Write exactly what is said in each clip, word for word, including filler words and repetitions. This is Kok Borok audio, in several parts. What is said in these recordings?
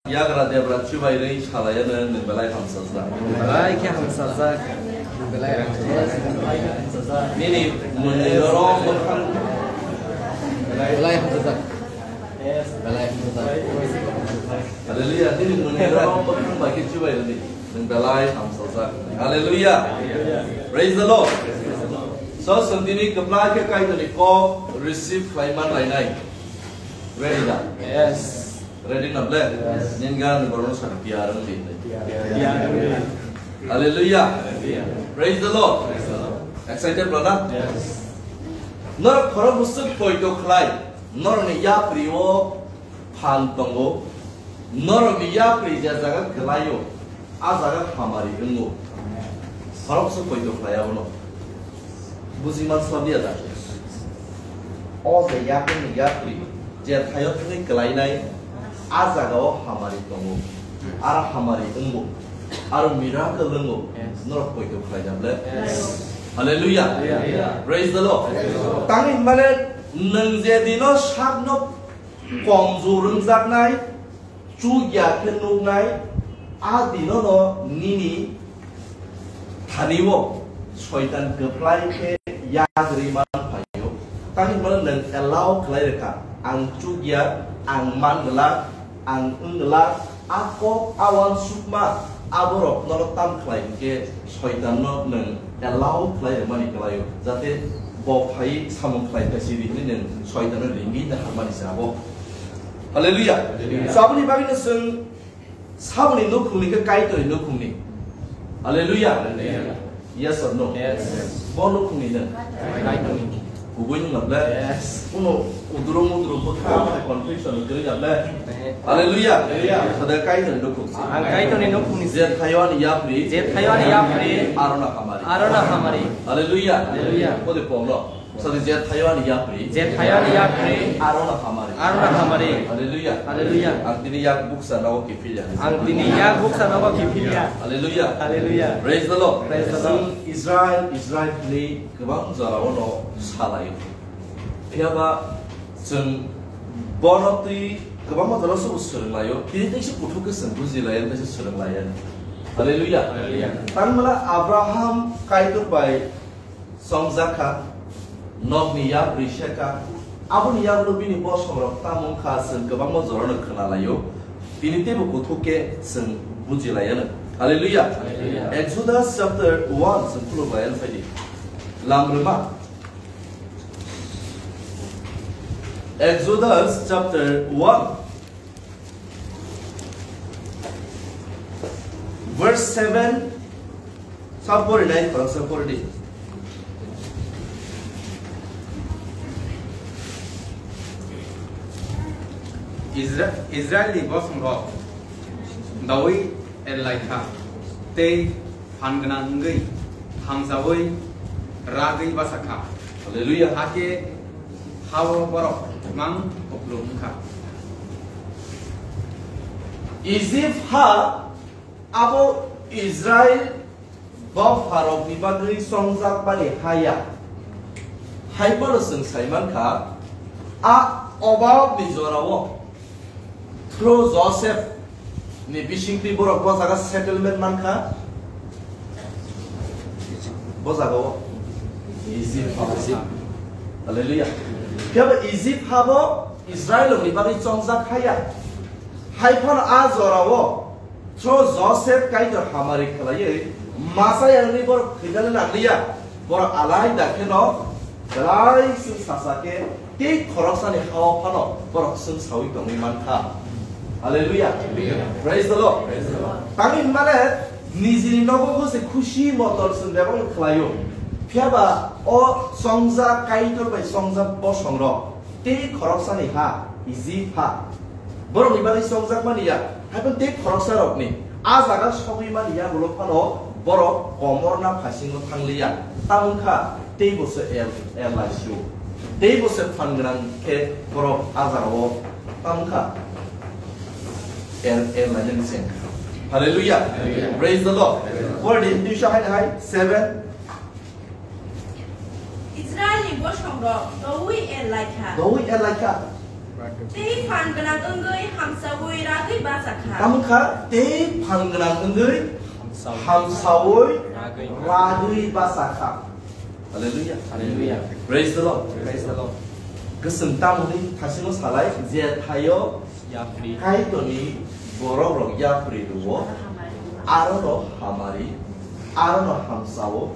Yagra debra chubai rwi salaiya no nwng belai hamsajak. Belai khe hamsajak. Belai hamsajak. Nini mwngwi norok bwkhang belai hamsajak. Belai hamsajak. Hallelujah. Nini mwngwi norok bwkhang bai khe chubai rwdi. Nwng belai hamsajak. Hallelujah. Praise the Lord. So, chwng tini kwplai khe Kaitorni kok receive khlai man lainai. Ready da? Yes. Ready na ble? Yes. Nini gana ni borok no sakha piya rwng di. Piya rwng di. Hallelujah. Hallelujah. Praise the Lord. Praise the Lord. Excited bro na? Yes. Norok khorok bwswk poito khlai, norok ni yapri o phan tongo, norok ni yapri je jaga kwlai o, a jaga hamari wngo. Khorok bwswk poito khlai abono. Buji man swnam ya da? O je yakni yapri, je thaio thangwi kwlainai, a jagao hamari tongo. Aro hamari wngo. Aro miracle wngo. Yes. Norok poito khlaina ble. Yes. Hallelujah. Hallelujah. Praise the Lord. Praise the Lord. Tangwi hwnmale nwng je dino sakno komjor wngjaknai, chukya khe nuknai, a dinono nini thani-o Soitan kwplai khe yagri man phaio. Tangwi hwnmano nwng allow khlai rwkha, ang chukya, ang man glak, ang wng glak, a kok, a uansukma, aborok nono tam khlai hwnkhe Soitanno nwng allow khlai rwmani kwlaio, jate bo phai samung khlai phai sidi hwnwi nwng Soitanno ringwi naharmani se abo. Hallelujah. Hallelujah. So, aboni bagwino chwng saboni nukhungni khe Kaitorni nukhungni. Hallelujah. Hallelujah. Yes or no? Yes. Bo nukhungni no? Kaitorni. Kubui wng na ble? Yes. Kuno udro mudro bwkha bai confusion kwrwi na ble? Hallelujah. Hallelujah. Sada Kaitorni nukhung. Ang Kaitorni nukhungni. Je thaio ani yapri. Je thaio ani yapri. Arona hamari. Arona hamari. Hallelujah. Hallelujah. Kode poglo. Sorry, je thaio ani yapri. Je thaio ani yapri. Arona hamari. Arona hamari. Hallelujah. Hallelujah. Ang tini yak buksa nogo kiphilya. Ang tini yak buksa nogo kiphilya. Hallelujah. Hallelujah. Praise the Lord. Praise the Lord. Chwng Israel, Israel hwnwi kwbang jorao no salaio. Phiyaba chwng bono twi kwbangma jorao se swrwng laio. Tini tei se kuthuk khe chwng buji laio, tei se swrwng laio. Hallelujah. Hallelujah. Tangmala Abraham Kaitor bai chongjak kha, nokni yapri se kha. Aboni yagulo bini bosongrok tamo wng kha, chwng kwbangma jorano khna laio. Tini teibo kuthuk khe chwng buji laiya no. Hallelujah. Hallelujah. Exodus chapter one chwng khuluk laiya no phaidi. Lamrwma. Exodus chapter one. Verse seven, sa pori nai, khoroksa pori di. Isra-, Israelni bosongrok dawi erlaikha tei phan gwnang wngwi hamjaui ragwi bachakha. Hallelujah. Hakhe hao borok mang kupulung wngkha. Ijip ha abo Israel dopharokni bagwi chongjak bani ha ya. Hai phano chwng sai mankha, a obabni jorao through Joseph ni bisingtwi borok bo jaga settlement mankha. Bo jaga o Egypt ha. Hallelujah. Phiya ba Egypt ha bo Israel ni bagwi chongjak ha ya. Hai phano a jora o through Joseph Kaitor hamari khlaiwi masa yang ni borok thwinani nang liya. Borok alai da kheno belai chwng sacha khe tei khoroksani hao phano borok chwng saui tongwi mankha. Hallelujah. Praise the Lord. Praise the Lord. Tangwi hwnmale nijini nogo se khusi motor chwng bebak khlaio. Phiya ba o chongjak Kaitor bai chongjak bosongrok tei khoroksani ha, Egypt ha. Borokni bagwi chongjak mani ya, haikhe tei khoroksarokni a jaga sogwi mani ya, ulo phano borok komorna phasingo thangliya. Tamo wngkha teibo se el, el laisio. Teibo se phan gwnang khe borok a jagao tamo wngkha el, el lainani se wngkha. Hallelujah. Hallelujah. Praise the Lord. Hallelujah. Pore di, duiso hai hai, seven. Israelni bosongrok doui er laikha. Doui er laikha. Tei phan gwnang wngwi hamsaui ragwi bacha kha. Tamo kha, tei phan gwnang wngwi hamsaui ragwi bacha kha. Hallelujah. Hallelujah. Praise the Lord. Praise the Lord. Kwswng tamoni thasingo salai, je thaio Kaitorni borok rok yapri rwo, arono hamari, arono hamsao,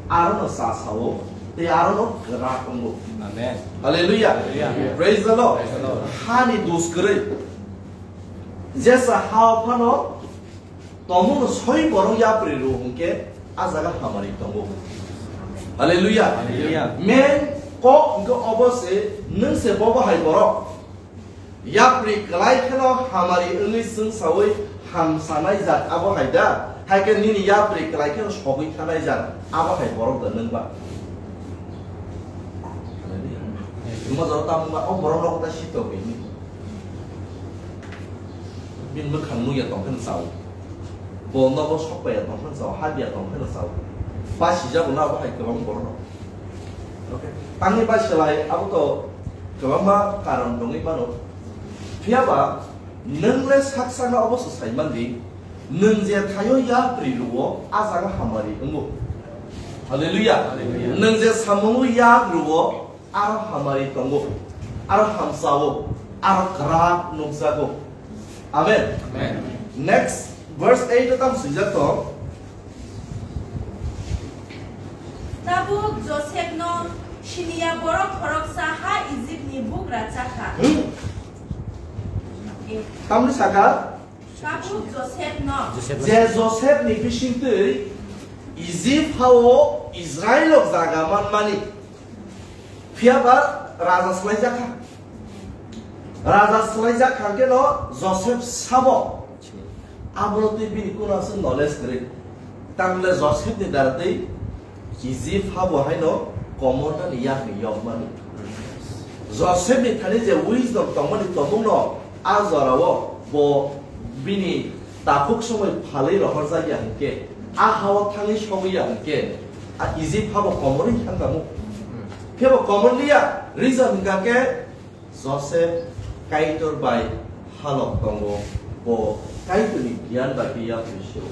arono chasao, tei arono kwrak wngo. Amen. Hallelujah. Hallelujah. Praise the Lord. Praise the Lord. Hani dus kwrwi. Jesa hao phano tomungno soi borok yapri rwo hwnkhe, a jaga hamari tongo. Hallelujah. Hallelujah. Main kok hwnkhe obo se, nwng se bobo hai borok. Yapri kwlai kheno hamari wngwi chwngsaui hamsanai jak abo hai da? Hai khe nini yapri kwlai kheno sogwi thanai jak abo hai borok da nwng ba? Hallelujah. Nwng ma jora tamo ba, o borok no ta sito bini. Bini mwkhang nukya tong phano chao. Bo nogo sok paiya tong phano chao, hadya tong phano chao. Basijago na abo hai kwbang borok no. Okay. Tangwi bai selai abo to kwbangma karon tongwi mano. Phiya ba nwng le sak sakno obo se sai man di, nwng je thaio yapri rwo, a jaga hamari wngo. Hallelujah. Hallelujah. Nwng je samungo yak rwo, aro hamari tongo, aro hamsao, aro kwrak nukjago. Amen. Amen. Next verse eight o tamo swijak tong. Tabuk Josepno siniya borok khoroksa ha Ijipni bugra chakha. Hmm? Eh. Tamni saka? Tabuk Josepno. Je Josepni bisingtwi Ijip hao Israel rok jaga manmani. Phiya ba raja swlaijakha. Raja swlaijak kha khe no Joseph sabo. Abono twi bini kuna se knowledge kwrwi. Tamle Joseph ni dara twi Ijip habo haino komornani yakni yokmani. Joseph ni thani je wisdom tongmani tongmungno a jorao bo bini takhuk somoi phalwi rohorjakya hinkhe, a hao thangwi sogwi ya hinkhe, a Ijip habo komorwi thangkha mu. Khe bo komorliya, reason hinkha khe, Joseph Kaitor bai halok tongo, bo Kaitorni giyan bai khe yapri sio.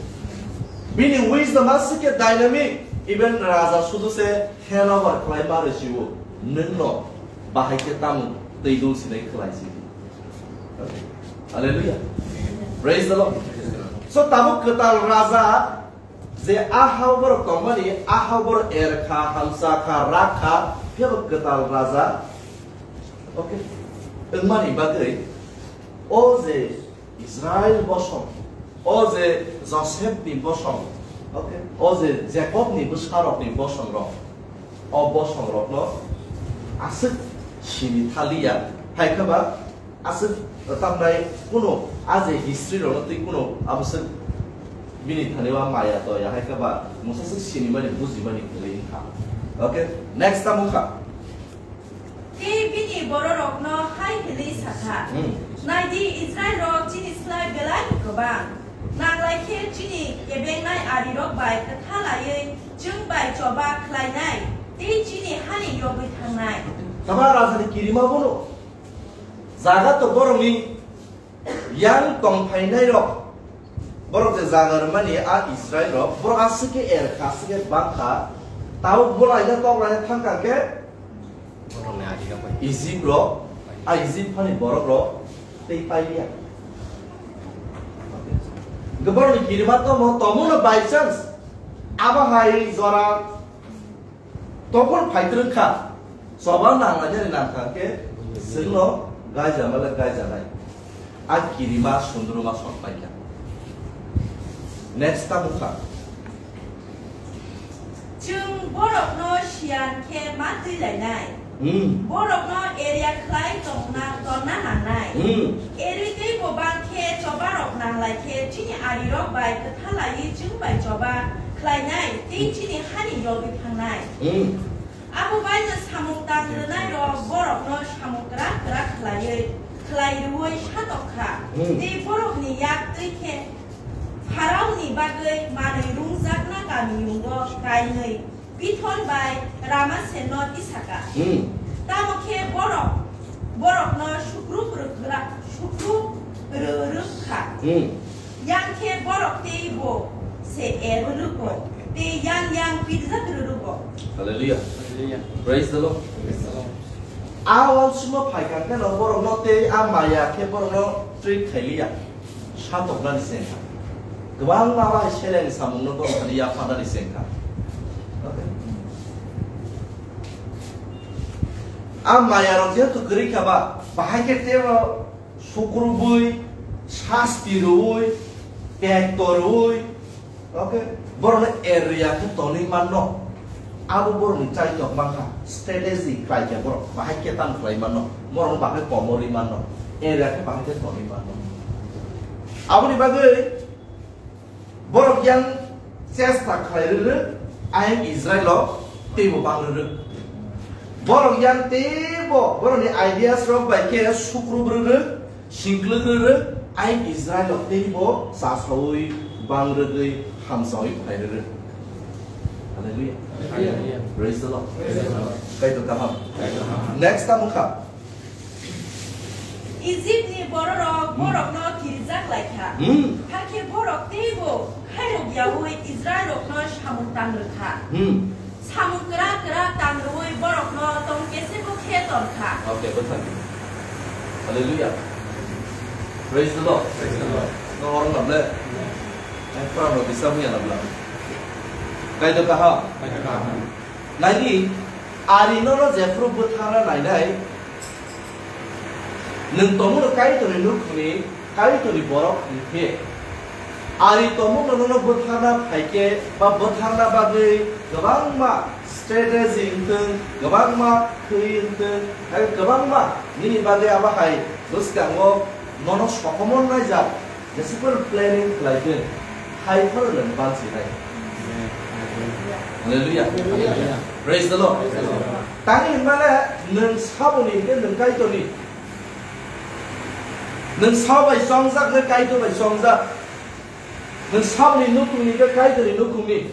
Bini wisdom aswk khe dynamic, even raja sudu se hand over khlai ma rw sio, nwngno bahai khe tamo twi dul sinai khlai sidi. Hallelujah. Praise the Lord. So tabuk kwtal raja je a hao borok tongmani, a hao borok er kha, hamsa kha, rak kha, phiya bo kwtal raja. Okay. Wngmani bagwi o je Israel bosong, o je Joseph ni bosong, okay, o je Jacob ni bwsarok ni bosong rok, o bosong rok no aswk sini thaliya, hai khe ba Aswk tamnai kuno a je history rokno twi kuno aboswk bini thani o maya to ya hai khe ba mungsa swk sinimani bujimani kwrwi wngkha. Okay, next tamo kha. Tei bini bororokno hai hwnwi sakha, Hmm. Nai di, Israilrok chini slai belai kwbang. Nang lai khe chini kebengnai arirok bai kwtha laiwi chwng bai choba khlainai tei chini hani yogwi thangnai. Tama rajani kirima bono. Jaga to borokni yang tongphainairok, borok je jaga rwmani a Israilrok, borok aswk khe er kha, aswk khe bang kha, tabuk bolaina toklaina thang kha khe Egypt rok, a Egypt hani borok rok tei pailiya. Hwnkhe borokni kirima tongmo, tongmungno by chance abo hai jora Tokol phaitrwng kha, choba nanglainani nangkha khe chwngno gaijama le gaijanai. A kirima sundruma sok paikha. Next tamo kha. Chwng borokno siyan khe ma twi lainai. Hmm. Borokno eria khlai tongna, tonna nangnai. Hmm. Eri tei bo bang khe chobarok nanglai khe chini arirok bai kwtha laiwi chwng bai choba khlainai tei chini hani yogwi thangnai. Hmm. Abo baino samung tang rwnairok borokno samung kwrak kwrak khlaiwi, khlai rwui satok kha. Hmm. Tei borokni yak twi khe Pharaoni bagwi manwi rwngjakna kamiyungo kainwi, Pithon bai Ramasenno tisaka. Hmm. Tamo khe borok Borokno sukru rwkha, sukru rw-, rwkha. Hmm. Yang khe borok tei bo se er rwko, tei yang yang pirjak rwko. Hallelujah. Hallelujah. Praise the Lord. Praise the Lord. A uansukma phaikha khe no borokno tei a maya khe borokno treat khailiya. Satoknani se wngkha. Kwbangma bai seleng samungno tongthani yapharnani se wngkha. Okay. A mayarok jehetu kwrwi kha ba, bahai khe teibo sukrubwi, sasti rwui, tekto rwui, okay, borokno area khe tonwi manno. Abo borokni chaitok mankha, strategy khlai khe borok bahai khe tam khlai manno, borokno bahai komorwi manno, area khe bahai khe tonwi manno. Aboni bagwi borok yang chesta khlai rwrwk, ayang Israilo teibo bang rwrwk. Borok yang teibo borokni ideas rok bai khe sukrub rwrwk, singklwk rwrwk, ayang Israilo teibo chasaui, bang rwgwi, hamsaui phai rwrwk. Hallelujah. Hallelujah. Praise the Lord. Praise the Lord. Kaitor kaham. Kaitor kaham. Next tamo kha. Egypt ni bororok Hmm. borokno kirijak lai kha. Hmm. Hakhe borok teibo khairok yaui Israel rokno samung tang rwkha. Hmm. Samung kwrak kwrak tang rwui borokno tong kesebo khe ton kha. Okay, bwthang. Hallelujah. Praise the Lord. Praise the Lord. No orang lamle. Ang pura no bisa punya lamla. Kaitor kaham. Kaitor kaham. Naidi, ari nono jephru bwtharna nainai, nwng tongmano Kaitorni nukhungni, Kaitorni borok hwnkhe, ari tongmano nono bwtharna phaikhe, ba bwtharna bagwi kwbangma strategy wngthwng, kwbangma thwi wngthwng, hai kwbangma nini bagwi abo hai bwskango nono sokomor naijak. Jesupor planning khlaikhe, hai phano nwng bansinai. Hallelujah. Hallelujah. Praise the Lord. Praise the Lord. Tani hinmale nwng saboni hwnkhe nwng Kaitorni. Nwng sabo bai chongjak, nwng Kaitor bai chongjak. Nwng saboni nukhungni hwnkhe Kaitorni nukhungni.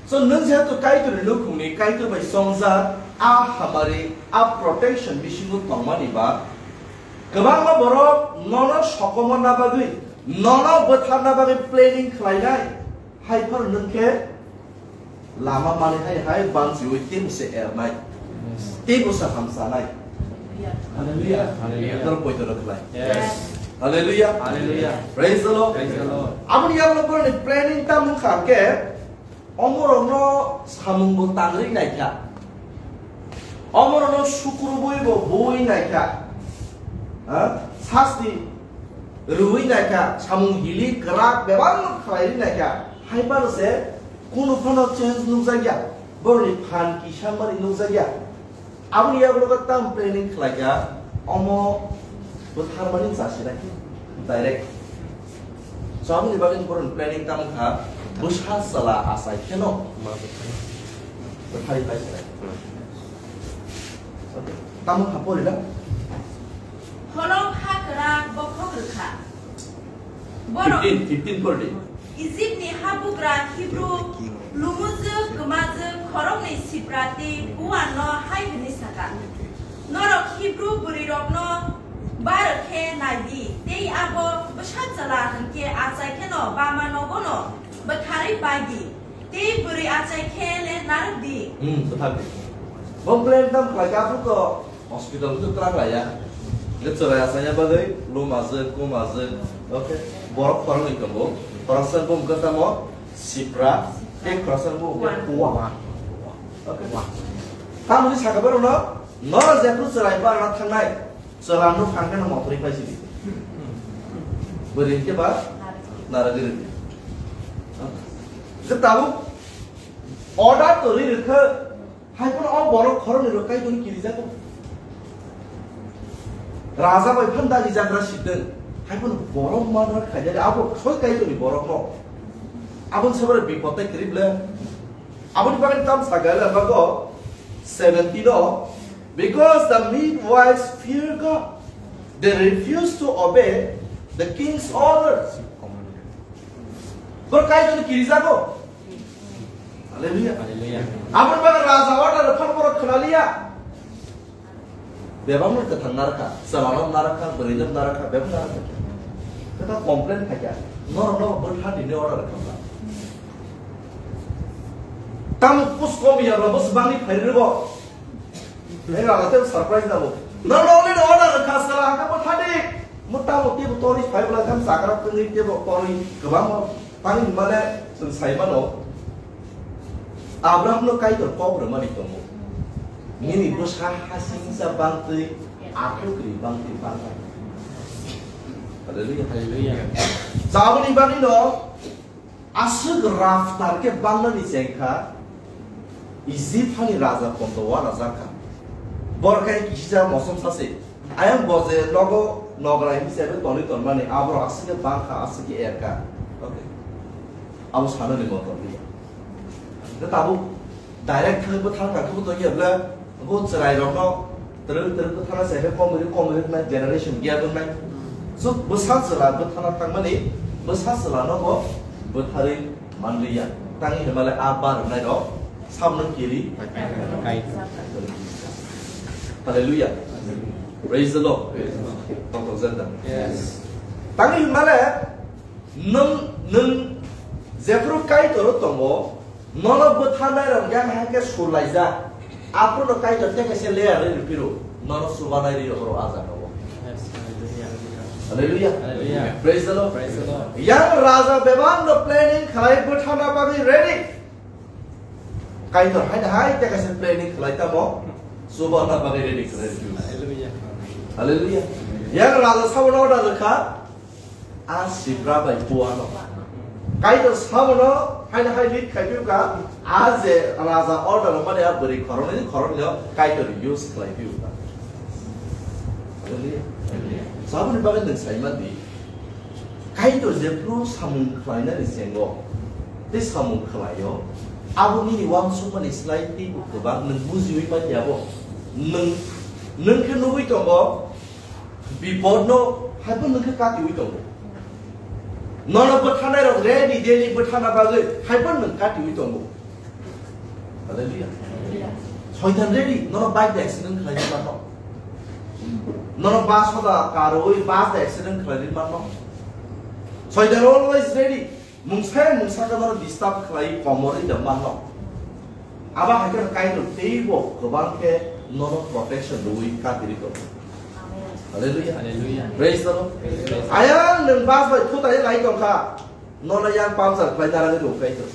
So nwng jehetu Kaitorni nukhungni, Kaitor bai chongjak, a hamari, a protection bisingo tongmani ba, kwbangma borok nono sokomorna bagwi, nono bwtharna bagwi planning khlainai, hai phano nwng khe lama manwi hai hai banchiui teibo se ernai, teibo se hamsanai. Hallelujah. Hallelujah. Norok poito rok khlai. Yes. Hallelujah. Hallelujah. Praise the Lord. Praise the Lord. Aboni yagulo borokni planning tamo wngkha khe, omorokno samungbo tangri naikha. Omorokno sukrubwibo bui naikha. Ha? Sasti rwui naikha, samung hili kwrak bebak khlairi naikha. Hai phano se kunu phano change nukjakya. Borokni phan kisa mani nukjakya. Aboni yagulo khe tam planning khlaikha, omo bwtharmani chasinai direct. So aboni bagwi borokni planning tamo kha, bwsa chwla achai kheno bwthari paisinai. Tamo kha porila? Holong ha kwrak bokhok rwkha. Borok fifteen, fifteen pordi. Egypt ni habugra Hebrew lumujwk kwmajwk khoroknwi sipra tei puan no hai hwnwi saka, "Norok Hebrew bwrwi rokno barwk khe nai di, tei abo bwsa chwla hwnkhe achai kheno bama nogo no bwtharwi pai di, tei bwrwi achai khe le narwk di." Hmm, bwthar di. Bo plan tam khlai kha, abo to Hospital tu twlang laya. Le chwrai asanya bagwi, lumajwk, kumajwk. Okay. Borok khoroknwi tongo. Khoroksa bumung khe tamo sipra, tei khoroksa bumung khe puan. Okay. Tamoni saka borokno, no jephru chwrai barna thangnai, chwla nuk thang khe no mothorwi paisidi. Bwrwi khe ba narwgwi rwdi. Khe tabuk order to ri rwkha. Hai phano o borok khoroknwi rok Kaitorni kirijago. Raja bai phan dagi jagra sitwng. Hai phano borok murder khaijak, abo soi Kaitorni borokno. Aboni sabare bipod tai kwrwi ble. Aboni bagwi tam saga le bago seventeen o, "Because the midwives fear God, they refuse to obey the king's orders." Borok Kaitorni kirijago. Hallelujah. Hallelujah. Aboni bagwi raja order phano borok khwnaliya. Bebakno kwthang narwkha, chwlarok narwkha, bwrwirok narwkha, bebak narwkha. Kwthang complain phaikha, norokno bwtha dini order khamla. Tamo kus kom ya bro, bus bangni phairwgo. Ei raga te surprise nabo. Norokno already order kha, chwla haka bwtha di. Mo tamo tibo tori phaibla kam chakra kwngwi tibo tori kwbangma. Tangwi hwnmale chwng saimano, Abrahamno Kaitor kok rwmani tongo. Nini bwsa hasingsa bangtwi athukri bangtwi bangnai. Hallelujah. Hallelujah. Saboni bagwino aswk raftar khe bangnani chengkha, Ijip hani raja kondo uanajak kha. Borok khe kisijak mosom sase. Ayang bo je nogo nograi hisabe tonwi tonmani, aborok aswk khe bangkha, aswk khe erkha. Okay. Abo sanani motom liya. Tei tabuk direct thangwi bwthang kha khe bo tongya bwle, bo chwrairokno twrwng twrwng bwthana se khe komori komori wngnai, generation gap wngnai. So bwsa chwla bwthana thangmani, bwsa chwlano bo bwtharwi manliya. Tangwi hwnmale a bar rwnairok Samno kiri. Kai. Hallelujah. Praise the Lord. Tongtong jenda. Yes. Tangwi hwnmale nwng, nwng jephru Kaitor tongo, nono bwtharnai rok yang hai khe surlaijak. Aphuru no Kaitor tei kaisa layer ri ripiro. Nono subanai ri rok ro ajak rogo. Yes. Hallelujah. Hallelujah. Hallelujah. Praise the Lord. Praise the Lord. Yang raja bebak no planning khlai bwtharna bagwi ready. Kaitor haino hai tei kaisa planning khlai tamo, chuba wngna bagwi ready khlai rw. Hallelujah. Hallelujah. Yang raja sabono order rwkha, a sibra bai puano. Kaitor sabono haino hai lead khai phiyokha, a je raja order rwmani a bwrwi khoroknwi khoroknwino Kaitor use khlai phiyokha. Hallelujah. Saboni bagwi nwng saimandi. Kaitor jephru samung khlainani chengo, tei samung khlaio, abo nini uansukmani slai teibo kwbang nwng bujiwi man yabo. Nwng, nwng khe nugwi tongo, bipodno haiphano nwng khe katiwi tongo. Nono bwthanairok ready daily bwthana bagwi haiphano nwng katiwi tongo. Hallelujah. Soitan ready, nono bike da accident khlai di mano. Nono bus hoda karwi bus da accident khlai di mano. Soitan always ready. Mungsa mungsa khe nono disturb khlai komorwi da mano. Abo hai khe Kaitor teibo kwbang khe nono protection rwi khatiri tongo. Hallelujah. Hallelujah. Praise the Lord. Praise the Lord. Ayang nwng bus bai thutai lai tongkha. Nono yang puncture khlai narwgwi rw Kaitor.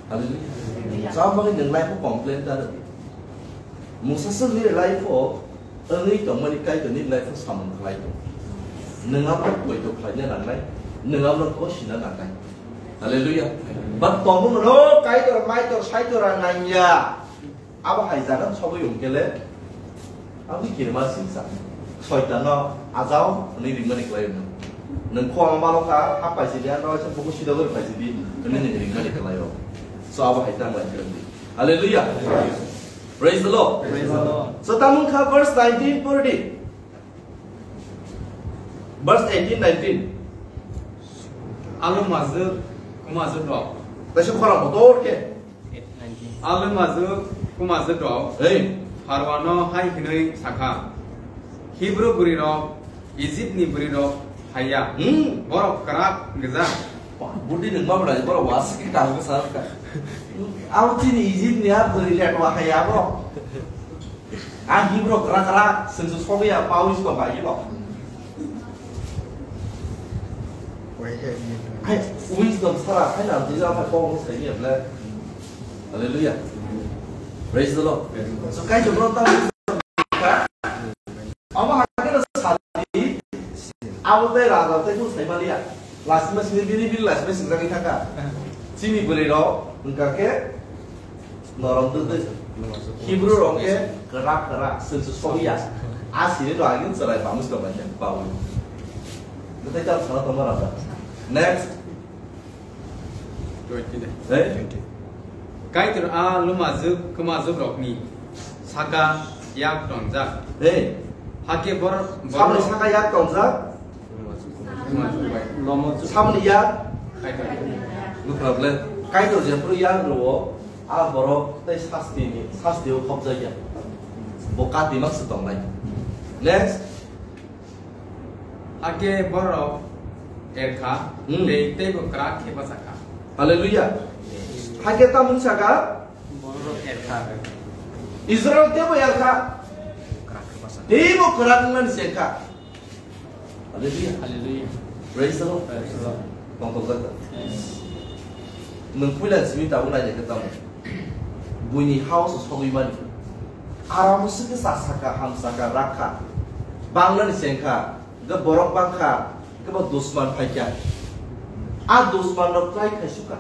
Hallelujah. Hallelujah. Chama bagwi nwng life-o complain ta rwdi. Mungsa swk nini life-o wngwi tongmani Kaitor nini life-o samung khlai tong. Nwng abono poito khlaina nangnai, nwng abono kosina nangnai. Hallelujah. But tongmung no Kaitor, Maitor, Saitor ang nangya. Abo hai jaga sogwi wngkele, abo kirima singsa. Soitano ajao hwnwi ringmani khlai wngkha. Nwng khowang mano kha, ha paisidi, ano waisa buku sida gori paisidi, hwnwi nwng ringmani khlai o. So abo hai tang lai khe wngdi. Hallelujah. Praise the Lord. Praise the Lord. So tamung kha verse nineteen purdi. Verse eighteen, nineteen. Alo majwk, kwmajwk rok. Taisa khorang kotor khe. Alo majwk, kwmajwk rok. Hey. Pharwano hai hwnwi sakha, Hibru bwrwi rok, Ijipni bwrwi rok haiya. Hmm. Borok kwrak gwja. Budi nwng ma bwlai, borok wasiki kang bwsa wngkha. Abo chini Ijipni a bwrwi letwa haiya bo. Ang hibro kra kra, sengsu sobiya, pawi sito bai hibro. Hai, wisdom sara, hai na, dija, hai, pong, sai, ya, ble. Hallelujah. Praise the Lord. So, kai jogro ta wisdom ka. Ama hakira sadi, abo te raja te ku sai malia. Last mes ni bini bini last mes ni jagi thaka. Chini bwrwi rok, wngka khe, Norom dwdwi. Hibru rok khe kwrak kwrak, swngsu sokya. A siri rok agin chwrai pamus rok bai khe pawi. Kwtai tal sana tongma rada. Next. Twenty nine. Eh? Twenty. Kaitor a lumajwk kwmajwk rokni saka yak tongjak. Eh? Hakhe bor-, saboni borok saka yak tongjak? Kwmajwk bai. Lomo chuk. Saboni yak? Kaitor. No problem. Kaitor jephru yak rwo, a borok tei sasti ni, sasti o khopjak ya. Bo kati mak se tongnai. Next. Hakhe borok erkha, Hmm. tei teibo kwrak khe bachakha. Hallelujah. Hakhe tamung saka? Borok erkha. Israel teibo erkha. Kwrak khe bachakha. Teibo kwrak wngnani se kha. Hallelujah. Hallelujah. Praise the Lord. Praise the Lord. Tongthok jak ta. Yes. Nwng puila simi tabuk naina khe tamo. Buini house sogwi mani. Aram sike sa saka ham saka rakha. Bangnani sengkha. Ga borok bangkha. Ga ba dusman phaikha. A dusman rok try khaisukha.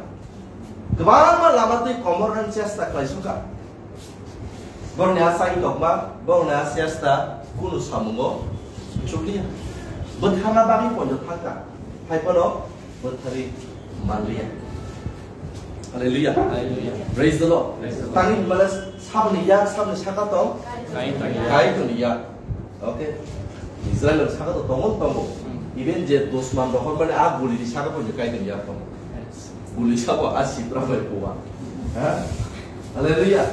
Kwbangma lama twi komornani chesta khlaisukha. Borokni a chai tokma, borokni a chesta kunu samungo chukliya. Bwtharna bagwi poito thangkha, hai phano bwtharwi manliya. Hallelujah. Hallelujah. Praise the Lord. Praise the Lord. Tangwi hwnmale saboni yak, saboni saka tong? Kaitorni yak. Kaitorni yak. Okay. Israel saka to tongo, tongo. Hmm. Even je dusman rohor mane a guli ni saka poito Kaitorni yak tongo. Yes. Guli sabo a sipra bai kuwa. Ha? Hallelujah.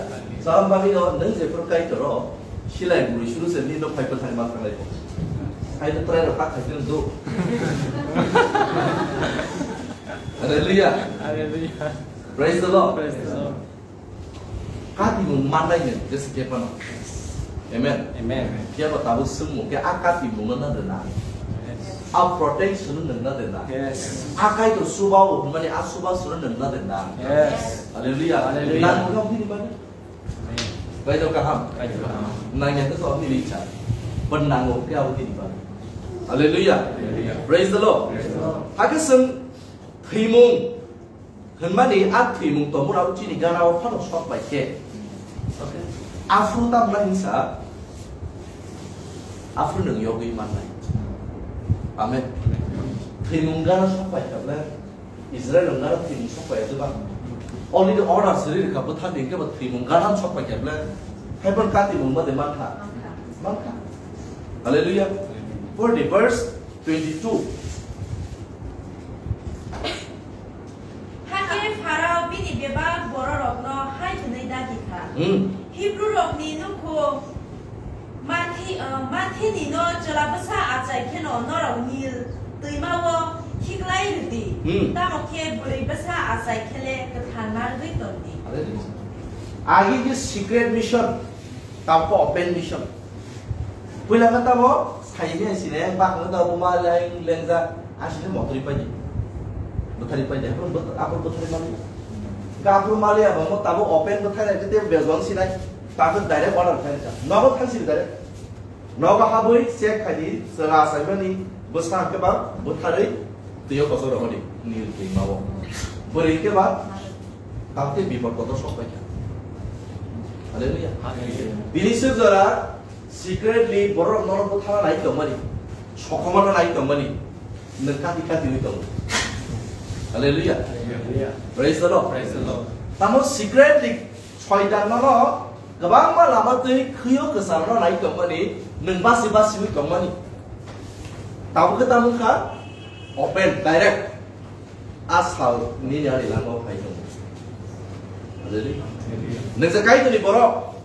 Salam bagi no, nang je pro Kaitor ro, silai guli suru se ni no phai pathai ma thanglai ko. Hai to try ro phak khai do. Hallelujah. Hallelujah. Praise the Lord. Praise the Lord. Katimung mannai nung, jesa khe phano. Amen. Amen. Phiya ba tabuk swngmung khe a katimung no na rwna. Yes. A protection no nung na rwna. Yes. A Kaitor suba o hwnmani a suba suru nung na rwna. Yes. Hallelujah. Hallelujah. Nang mo khe aboni bani. Amen. Kaitor kaham. Kaitor kaham. Nang ya khe to aboni richard. But nang mo khe aboni bani. Hallelujah. Hallelujah. Praise the Lord. Praise the Lord. Hakhe swng thwimung. Hwnmani a thwimung tongmung abo chini gana o phano sok bai khe. Okay. Aphuru tamna hinsa, aphuru nwng yogwi mannai. Amen. Thwimung gana sok bai khe ble, Israel nwng gana thwimung sok bai khe ba. Already order siri rwkha bwtharni hwnkhe ba thwimung gana sok bai khe ble. Hai phano katimung ma de mankha? Mankha. Hallelujah. Forty verse twenty-two. Hakhe Pharao bini bebak bororokno hai hwnwi dagi kha, Hmm. Hibrurokni nukhung Mathi-, uh, Mathini no chwla bwsa achai kheno norok Nil twima-o khiklai rw di, Hmm. Tamo khe bwrwi bwsa achai khe le kwthar narwgwi ton di. Hallelujah. Agi khe secret mission, tabuk open mission. Puila khe tamo saimya sine, bakhe tamo ma leng lengjak, asine motori paidi. Bwthari paidi, aphuru bwth-, aphuru bwthari mali. Ga aphuru mali abo mo tamo open bwthari nai tei bezon sinai. Tabuk direct order khai rwkha. Nogo thang siri direct. Nogo habwi check khai di, chwla saimani bwsa khe ba bwtharwi twiyo kosok rohor di. Nil twima o. Bwrwi khe ba tabuk khe bipod kotor sok paikha. Hallelujah. Hallelujah. Bini swijora Secretly borok nono bwthana nai tongmani, sokomano nai tongmani, nwng kati kati wi tongo. Hallelujah. Hallelujah. Praise the Lord. Praise the Lord. Tamo secretly soitan nono kwbangma lama twi khwiyo kwcharo nai tongmani, nwng basi basi wi tongmani. Tabuk khe tamo kha open, direct. A sal nini ani langmao phai tongo. Hallelujah. Hallelujah. Nwng je Kaitorni borok.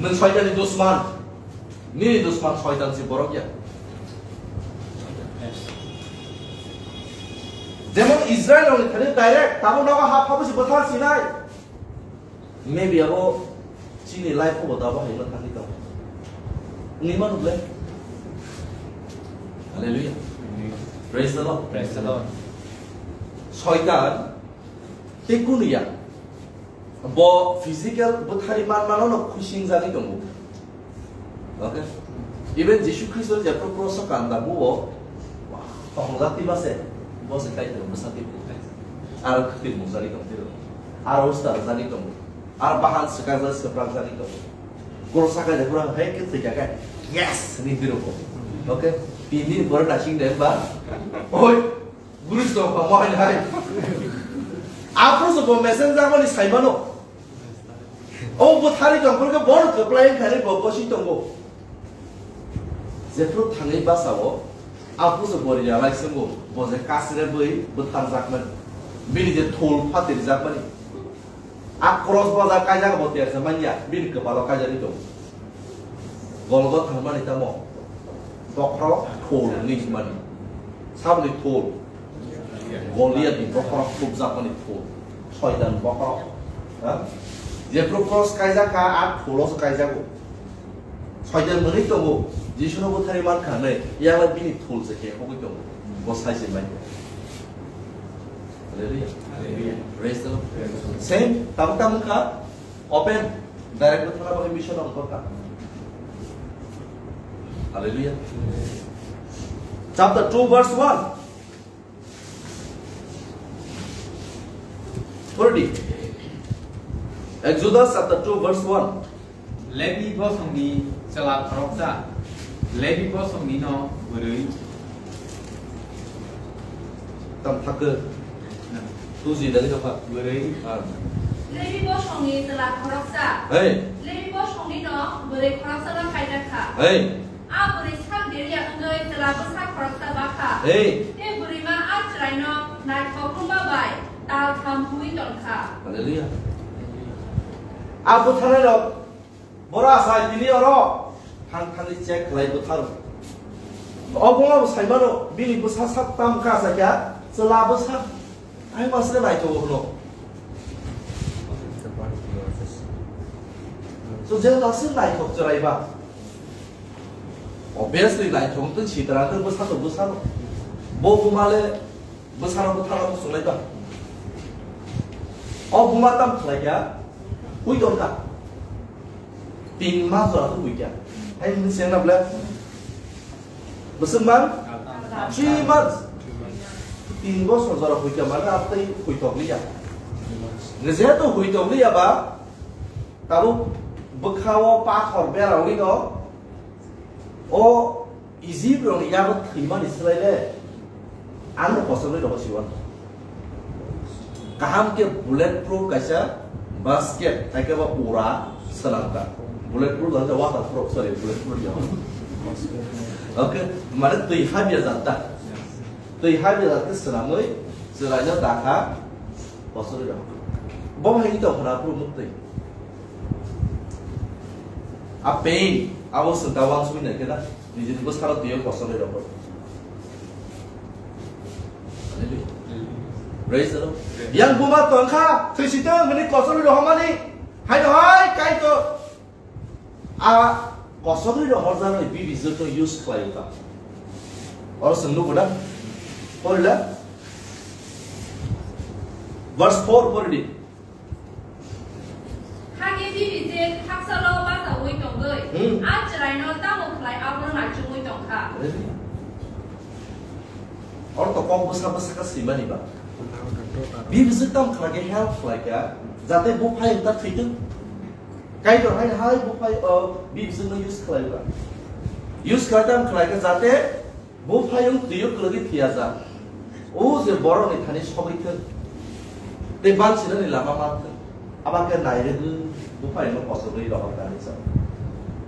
Nwng soitanni dusman. Nini dusman soitan se borok ya. Jemon Israel rokni thani direct, tamo nogo ha phabo se bwthar sinai. Maybe abo chini life o bo dabo hai ma thangwi tongo. Wngwi mano ble. Hallelujah. Praise the Lord. Praise the Lord. Soitan tei kunu ya. Bo physical bwthari man mano no khusing jani tongo. Okay? Even Jisu Khristo je pro-, kroso kanda buo, wah, tongla ti base, bo se kai tong, bwsa ti bu. Aro khwtwi mung jani tong tiro. Aro usta jani tong. Aro bahan swkang jani swprak jani tong. Krosa kai de pura hai ke thika kai. Yes, ni tiro ko. Okay? Tini bor nasing de ba. Oi, Guru Sitokha mohai hai. Aphuru se bo messenger mani saimano. O bwthari tongphuru khe bono kwplai wngkha hinwi bo kosi tongo. Jephru thangwi basa-o, aphuru se bo realize wngo, bo je kasre bwi bwtharjakmani. Bini je thul phatirjakmani. A cross boja kaijak bo tersa manya, bini kwpalo kaijagwi tongo. Golgotha hwnmani tamo? Bokhorok thul hwnwi hwnmani. Saboni thul? Goliath ni bokhorok khupjakmani thul. Soitan bokhorok. Ha? Jephru cross kaijak kha, a thulo se kaijago. Soitan mwnwi tongo, Jisuno bwtharwi mankha hwnwi, yakla bini thul se kekhogwi tongo. Bo sai se mai. Hallelujah. Hallelujah. Praise the Lord. Same, tabuk tabuk kha, open, direct bwthana bagwi mission ongkhorkha. Hallelujah. Chapter two, verse one. Purdi. Exodus chapter two, verse one. Lebi bosongni chwla khoroksa, Lebi bosongni no bwrwi. Tam thakgwi. Tuji dali kapha. Bwrwi. Ah. Lebi bosongni chwla khoroksa. Hey. Lebi bosongni no bwrwi khoroksa no khaijak kha. Hey. A bwrwi sak diriya wngwi chwla bwsa khoroksa bakha. Hey. Tei bwrwima a chwraino naithok rwma bai tal tham huwi tongkha. Hallelujah. A bwtharnairok, boro asai tini oro thang thangwi check khlai bwtharo. Obo abo saimano, bini bwsa sak tam kha asai kha, chwla bwsa. Ai masle naithogo hwno. So, je nasle naithok chwraiba. Obviously, naithok tei sitra tei bwsa to bwsa no. Bo buma le bwsa no bwtha no swlaiba. O buma tam khlai kha, hui tongkha. Tin mas jora to huikya. Hai ni sengna ble. Bwswk man? Three months. Tin bosor jora huikya mane abtei huitokliya. Nge jehetu huitokliya ba, tabuk bwkhao pathor berawi no. O Egypt rokni yago thwimani swlai le ano kochorwi rogo siwan. Kaham khe bullet proof kaisa basket, hai khe bo ura swnamkha. Bullet proof hai khe water proof, sorry, bullet proof ya. Okay, mane twi habya jat ta. Twi habya jat khe swnamwi chwraino dakha kochorwi rogo. Bo hai khe tongkha na proof muktwi. A pain, abo swngkha wansugwi naikhe na. Nijini bwsarok twiwi kochorwi rokho. Hallelujah. Praise the Lord. Yang buma tongkha, thwisitwng hwnwi kochorwi rohormani. Haino hai Kaitor a kochorwi rohorjaknai bibijwkno use khlaio ta. Oro chwng nugo na? Porila? Verse four poridi. Hakhe bibijwk haksalo bachaui tongwi, hmm, a chwraino tamo khlai abono naichomwi tongkha. Oro to kok bwsa bwsa khe swimani ba. Bibijwk tamo khlai khe help khlai kha, jate buphai wngkha thwitwng. Kaitor hai hai buphai, o, bibijwkno use khlai ba. Use khlai tamo khlai kha jate buphayung twiwi kwlwgwi thwiyajak. O je borokni thani sogwi thung. Tei bansinani lama man thung. Abo khe nairwgwi buphayungno kochorwi rohor kha hinwi sa.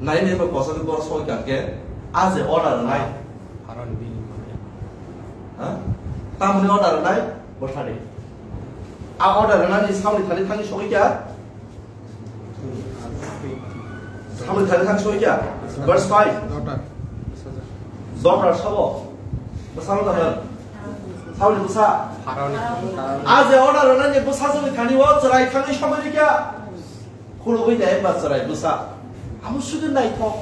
Nainaibo kochorwi borok sogwi kha khe, a je order rwnai. Ha? Tamoni order rwnai, bwthadi. A order rwnani samni thani thangwi sogwi kha. Samwi thani thang soi kya? Verse five. Daughter. Daughter sabo. Bwsano da hwn. Samwi bwsa. Pharaoni. A je order rwnani bwsa jani thani o chwrai thangwi somai rikya. Khulugwi nai ba chwrai bwsa. Amo sudu naithok.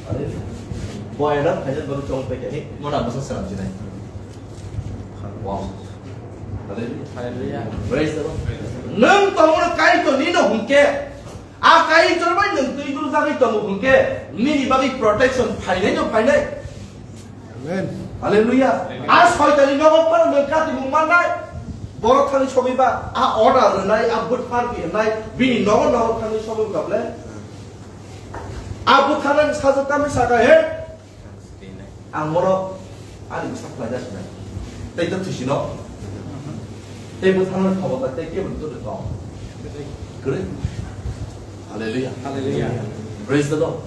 Are, boy na phaina bang chong pe kani, mona bwsa selam jinai. Wow. Hallelujah. Hallelujah. Praise the Lord. Nwng tongo Kaitor nino hwnkhe, a Kaitor bai nwng twi dul jagwi tongo hwnkhe, nini bagwi protection phainai no phainai. Amen. Hallelujah. Amen. A soitani nogo phano nwng katimung mannai. Borok thani sogwi ba, a order rwnai, a bwthar bi rwnai, bini nogo nogo thani sogwi ba ble. A bwtharnani sajwk tamni saka he. Ang bono ani bwsa khlaina sinai. Tei to thisino. Tei bwtharnani khobor tei kebo to tong. Kwrwi. Hallelujah. Hallelujah. Praise the Lord.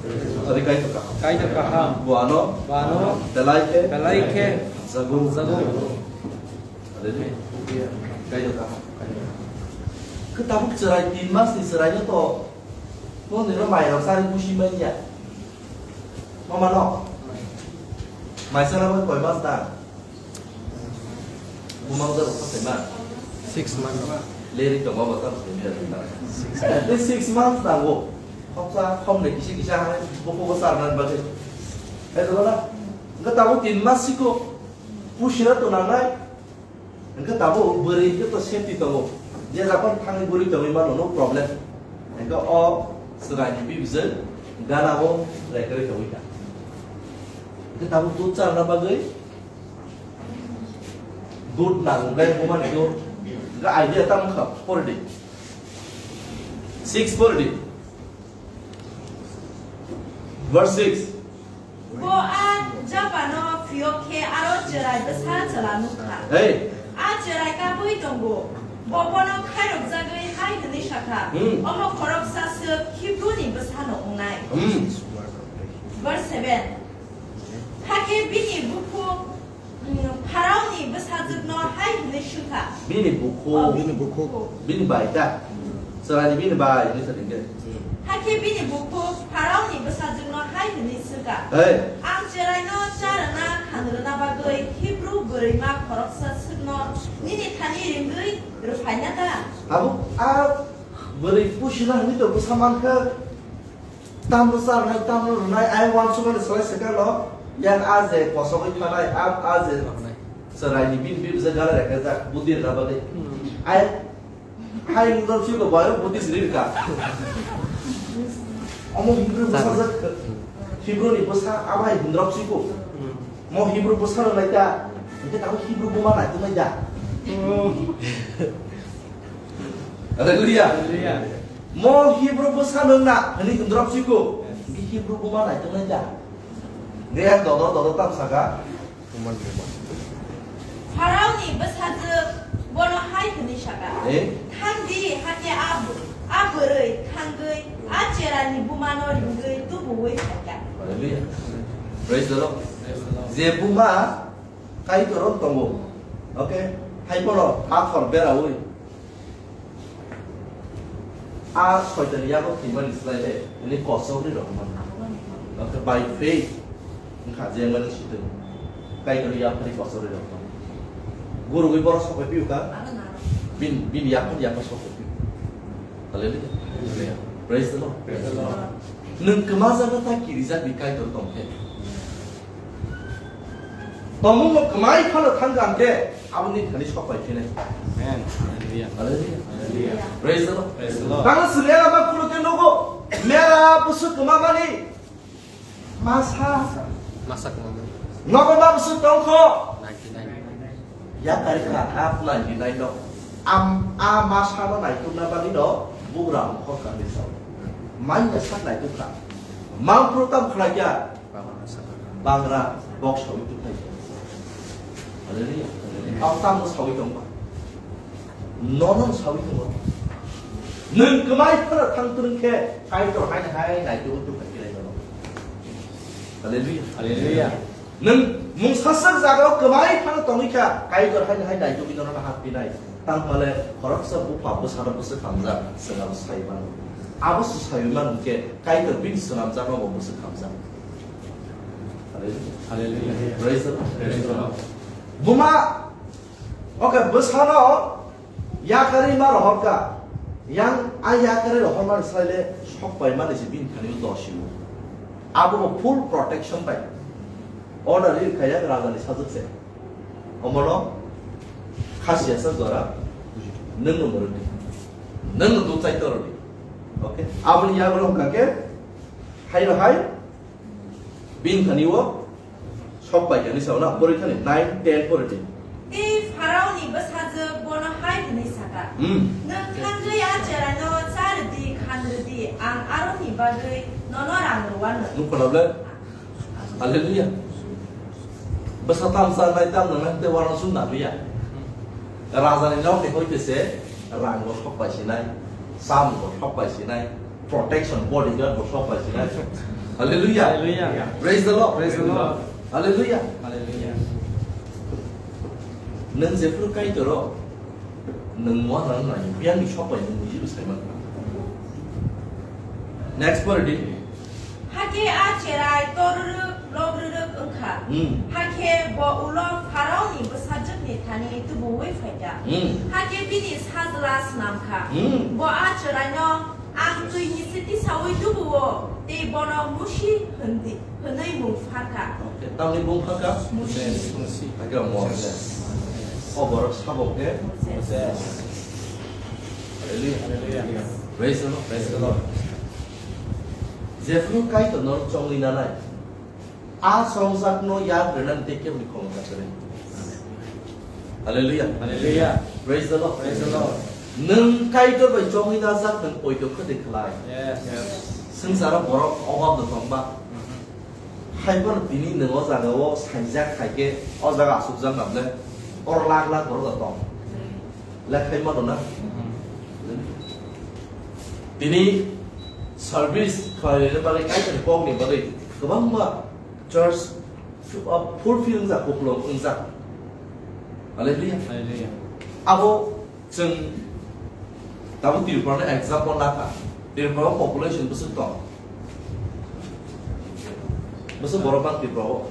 Tari Kaitor kaham. Kaitor kaham. Buano. Buano. Belai khe. Belai khe. Jago. Jago. Hallelujah. Kaitor kaham. Khe tabuk chwrai tin mas ni chwrai no to. Mo nino mai rok sari busi mai ya. Mama no. Mai sana bai koi mas da. Bumang da rok sai ma. Six months. Leri to baba tam sai ma. Six. At least six months da go. Hoksa hom ne kisi kisa hai buku besar nan bagwi. Hai to na. Enggak tabuk tin mas siko. Pusira to nanai. Hingke tabuk bwrwi hingke to safety tongo. Je japan thangwi bwrwi tongwi mano, no problem. Hingke o chwraini bibijwk gana o rekerwi tongwi kha. Hingke tabuk dud charwna bagwi dud nango, gai bumani dud. Hingke idea tamo kha, pori di. Six pori di. Verse six. Bo a japano phiyok khe aro chwrai bwsa chwla nuk kha. Hey. A chwrai kabui tongo. Bo bono khairokjagwi hai hwnwi sa kha, Hmm. "Omo khoroksa swk Hibruni bwsano wngnai." Hmm. Verse seven. Hakhe bini bukhuk Pharaoni bwsajwkno hai hwnwi swngkha. Bini bukhuk. Oh, bini bukhuk. Bini bai ta. Chwraini bini bai hwnwi sa dingde. Hakhe bini bukhuk Pharaoni bwsajwkno hai hwnwi swngkha. Hey. Ang chwraino cha rwna khan rwna bagwi Hibru bwrwima khoroksa swkno nini thani ringwi rwphaina ta? Tabuk a bwrwi pusina hwnwi to bwsa mankha. Tamno charnai, tamno rwnai, ai uansukmani slai swkang no, yang a je kosogwi thanai, a, a je chwraini bini bibijwk gana rekajak, budi rwna bagwi. Hmm. Ai, hai wngdor chiko boyo budi siri rwkha. Omo Hibru bwsajwk, Hibruni bwsa, abo hai hindrop chiko. Hmm. Mo Hibru bwsa rwnai ta, hingke tamo Hibru buma naituknai da. Hmm. Hallelujah. Hallelujah. Mo Hibru bwsa nwng na hwnwi wngdrop siko. Yes. Hingke Hibru buma naituknai da. Hingke yang dodo dodo tam saka. Pharaoni bwsajwk bono hai hwnwi saka. Eh? Thang di, hakhe a bw-, a bwrwi thangwi a cherani bumano ringwi tubuwi phaikha. Hallelujah. Praise the Lord. Praise the Lord. Je buma Kaitor tongo. Okay? Hai bono pathor berawi. A soitani yago thwimani slai le, ini kosok ni rok man. Okay, by faith. Wngkha je mani sitwng. Kaitor yaphari kosok ni rok man. Guru gwi borok sokai piu ka? Bin, bin yaphari yaphari sokai piu. Hallelujah. Hallelujah. Praise the Lord. Praise the Lord. Nwng kwma jaga ta kirijak ni Kaitor tong khe. Tongmung no kwmai phano thang kha hwnkhe, aboni thani sok pai phinai. Amen. Hallelujah. Hallelujah. Hallelujah. Praise the Lord. Praise the Lord. Tang sini ala ba kulo ke nogo. Mera busu kwma mani. Masa. Masa kwma mani. Nogo ba busu tongkho. Ninety-nine. Yakari kha, a pwnai ni nai no. Am, a ma sa no naituk na bagwi no, bugra mokol ka ni sao. Mai ya sa naituk kha. Mang pro tam khna kya? Bangra, box sawi tu khai. Hallelujah. Hallelujah. Ang tam no sawi tong ba. No no sawi tong ba. Nwng kwmai phara thang twrwng khe, Kaitor hai hai naituk tu khai khe no. Hallelujah. Hallelujah. Nwng mungsa sak jagao kwmai phano tongwi kha, Kaitor haino hai naitugwi nono hap pinai. Tangmale khoroksa bupha bwsano bwswk hamjak, chwng abo sai mano. Abo se sai mano hwnkhe Kaitor bini swnamjakno bo bwswk hamjak. Hallelujah. Hallelujah. Praise the Lord. Praise the Lord. Buma, okay, bwsano Yakarwi ma rohorkha, yang a yakarwi rohormani slai le sok paimani se bini thani o dosi o. Abo bo full protection bai. Order ri kha yang raja ni sajwk se. Omono khasiya sa jora nwng no mwrwk di. Nwng no duk chai toro di. Okay? Aboni yago wngkha khe hai no hai Bini thani o sok pai kani sao na, pori thani nine, ten pori di. Tei Pharaoni bwsajwk bono hai hwnwi saka, Hmm. "Nwng thangwi a cheraino cha rwdi, khan rwdi, ang aroni bagwi nono rang rwano." Nukho na ble? Hallelujah. Bwsa tam cha nai tam nang nai te warang sung na liya. Raja ni nok ni hoi te se rang bo sok pai sinai, sam bo sok pai sinai. Protection, bodyguard bo sok pai sinai. Hallelujah. Hallelujah. Praise the Lord. Praise the Lord. Hallelujah. Hallelujah. Nwng jephru Kaitor o Nwng mo nang nai, biyang ni sok bai nwng buji bwsai man. Next pore di. Hakhe a cherai toruruk logruruk wngkha. Hmm. Hakhe bo ulo Pharaoni bwsajwkni thani tubuwi phaikha. Hmm. Hakhe bini sajla snamkha. Hmm. Bo a cheraino, "Ang twini siti sawi tubuo, tei bono Musi hwn di," hwnwi mung pharkha. Okay, tamni mung pharkha? Musi. Musi. Hakhe Moses. O borok sabo khe? Moses. Hallelujah. Hallelujah. Praise the Lord. Praise the Lord. Jephru Kaitor no chongwi nanai. A songjakno yar rwnani tei keboni khomota kwrwi. Hallelujah. Hallelujah. Praise the Lord. Praise the Lord. Nwng Kaitor bai chongwi najak, nwng poito khwtwi khlai. Yes. Yes. Swngcharo borok obab no tongba. Mhm. Haiphano tini nwng o jagao saijak hai khe o jaga asukjak namle oro lakh lakh borok da tong. Lekhai mano na? Mhm. Tini service khlainani bagwi Kaitorni kokni bagwi kwbangma church fulfill wngjak, kuplung wngjak. Hallelujah. Hallelujah. Abo chwng tabuk Tripura ni example nakha. Tripura o population bwswk tong? Bwswk borok bang Tripura o?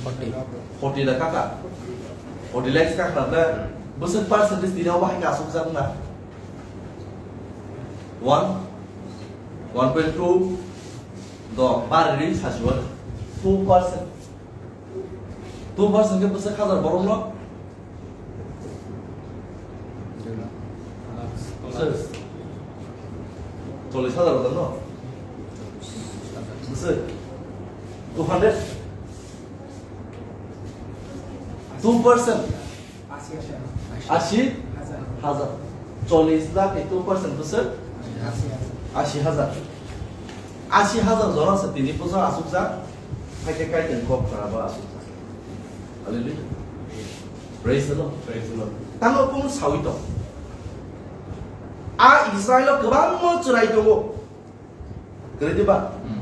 Forty. Forty lakh kaka. Forty lakhs kaka na bwswk percentage tini o bahai ka asukjak na? One, one point two, do bari ri sasiwani two percent. Two percent khe bwswk hajar borok no? Bwswk? Chollish hajar borok no? Bwswk? Two hundred? Two percent. Ashi hajar. Chollish lakh ni two percent bwswk? Ashi hajar. Ashi hajar jona se tini bwswk asukjak. Haikhe Kaitorni kok khna bo asukjak. Hallelujah. Praise the Lord. Praise the Lord. Tamo kunu sawi tong. A Israel o kwbangma chwrai tongo. Kwrwi diba? Hmm.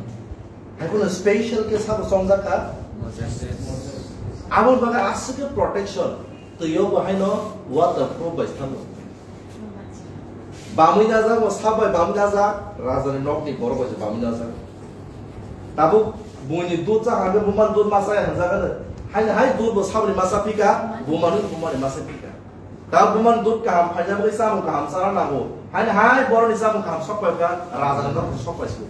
Hai kheno special khe sabo chongjak kha? Moses. Aboni bagwi aswk khe protection. Twiyo bo haino waterproof bai sabo. Bamwi najak bo, sabo bai bamwi najak, rajani nokni borok bai se bamwi najak. Tabuk buini dud cha hangkhe bumani dud ma chaya hwnjak ano. Haino hai dud bo saboni ma cha phika, bumani bumani ma cha phika. Ta bumani dud kaham phaina bagwi chamung kaham chana nango. Haini hai borokni chamung kaham sok pai kha, rajani nok sok pai su.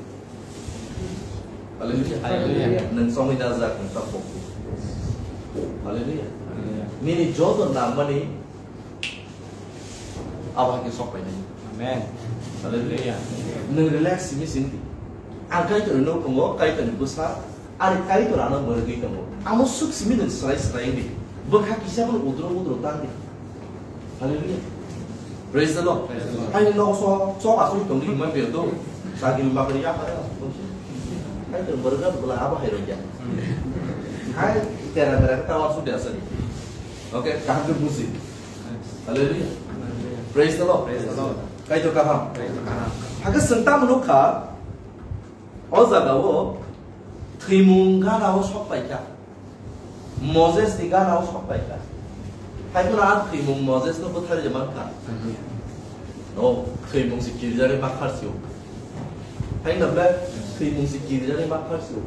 Hallelujah. Hallelujah. Nwng chongwi najak, nwng chak pokhu. Hallelujah. Hallelujah. Nini joto nangmani abo hai khe sok pai nai. Amen. Hallelujah. Nwng relax simi simi. Ang Kaitorni nok tongo, Kaitorni bwsa. Ani Kaitor ano mwrwgwi tongo. Amo swk simi nwng swrai swrai wngdi. Bwkha kisa bono udro udro tangdi. Hallelujah. Praise the Lord. Praise the Lord. Haini nogo so chok aswk tongdi hwnma beyo do. Chagini bakri ya kare aswk tongsi. Kaitor mwrwgwi bwla abo hai rokya. Hai tera mera khe tawa aswk de aswk. Okay, kaham khe buji. Hallelujah. Praise the Lord. Praise the Lord. Kaitor kaham. Kaitor kaham. Hakhe chwng tamo nukha. O jaga o thwimung gana o sok pai kha. Moses ni gana o sok pai kha. Hai kheno a thwimung Moses no bwtharwi man kha. No, thwimung se kirijagwi ma kharsi o. Hai no ble, thwimung se kirijagwi ma kharsi o.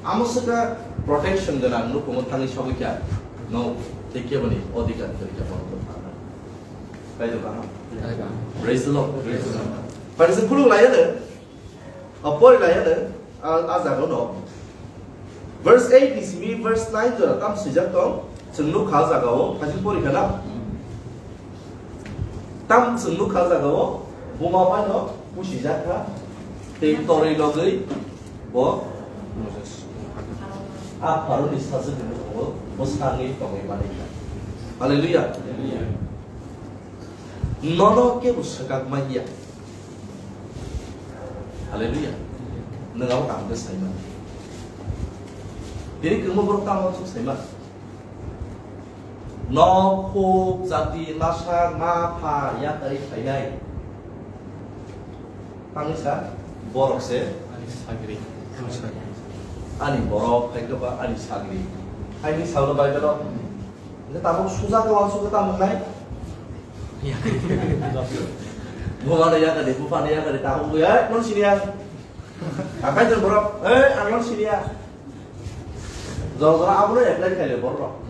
Amo swkha protection gwnang nukhungo thangwi sogwi kha. No, tei keboni odhikar kwrwi kha bono bwtharna. Hai do kha. Praise the Lord. Praise the Lord. Pai se khuluk lai ya de. A pori lai ano, a, a jaga no. Verse eight ni simi verse nine jora tam swijak tong, chwng nukha a jaga o, thajin pori kha na. Tam chwng nukha a jaga o, buma bai no pusijak kha, tei torwi logwi bo a Pharaoni sajwk ni nukhungo bwsangwi tongwi mani kha. Hallelujah. Nono kebo swkak manya. Hallelujah. Nwng abo kaham khe sai man. Tini kwbangma borok tamo chuk sai man. Nok, huk, jati, masa, ma, pha, yakarwi khainai. Tangwi sa, borok se. Ani sagri. Ani borok, hai khe ba ani sagri. Haini sago Bible o. Hingke tabuk suja khe wansuk khe tamo wngnai? Buma no yakari, bupha no yakari, takhuk bui, "Hey, non siniya." Akai jon borok, "Hey, ang non siniya." Jora jora abo no apply khaile borok.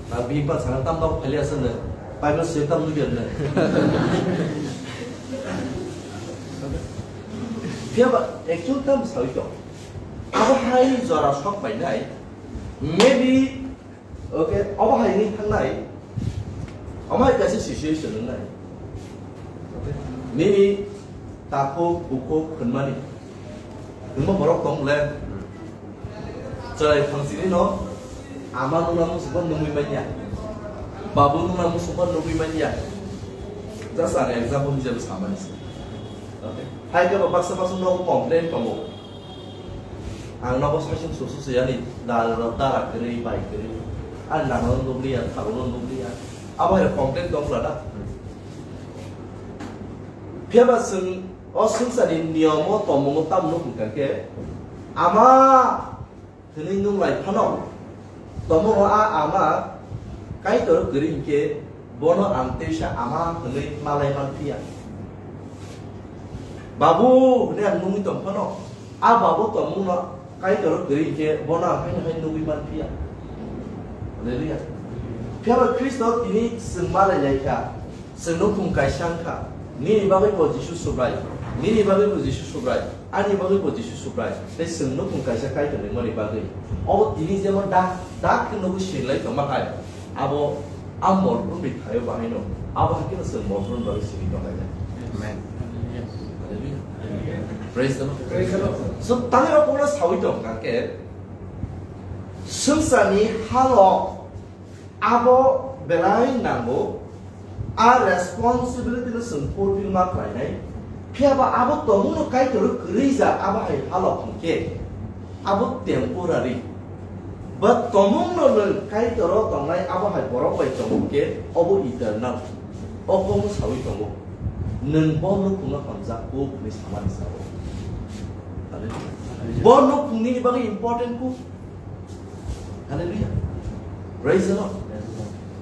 Na big ba sana tam ba khaile asana. Bible se tam lugi na. Phiya ba actual tam sawi to. Abo hai jora sok bai nai. Maybe, okay, obo hai ni thangnai. Omo hai kaisa situation wngnai. Okay. Nini takhuk, bukhuk, hwnmani. Hwnma borok tong le. Chwrai phangsini no ama nungna musugo nungwi manya. Babu nungna musugo nungwi manya. Just an example hisabe samani se. Okay. Hai khe bo baksa baksa nogo complain tongo. Ang nogo saichung susu suyani dal dara kwrwi bai kwrwi. Ani nangno nukliya, tharono nukliya. Abo hai complain tong lada. Phiya ba chwng o swngcharni niyomo tomongo tamo nukung kha khe ama hwnwi nung lai phano, tomo a ama Kaitor kwrwi hinkhe bono ang teisa ama hwnwi malai man phiya. Babu hwnwi ang nungwi tong phano, a babu tongmungno Kaitor kwrwi hinkhe bono ang haino hai nugwi man phiya. Hallelujah. Phiya ba Khristo tini chwng malai lai kha. Chwng nukhung kaisa wngkha, nini bagwi bo Jisu Subrai, nini bagwi bo Jisu Subrai, ani bagwi bo Jisu Subrai, tei chwng nukhung kaisa Kaitor ni mani bagwi. Obo tini jemon dak, dak khe nugwi sinlai tongma hai, abo a morphru ni thaio bahaino, abo hai kheno chwng morphru ni bagwi sini tonglainai. Amen. Hallelujah. Praise the Lord. Praise the Lord. So, tangwi rok bono sawi tong kha khe, swngcharni halo Abo belai nango, a responsibility no chwng fulfill ma khlainai. Phiya ba abo tongmungno Kaitor kwrwi ja abo hai halok hinkhe, abo temporary. But tongmungno nwng Kaitor o tongnai abo hai borok bai tongmung khe obo eternal. O kokno sawi tongo. Nwng bo nukhungno hamjak kuk hwnwi samani sao. Hallelujah. Bo nukhung nini bagwi important kuk. Hallelujah. Praise the Lord.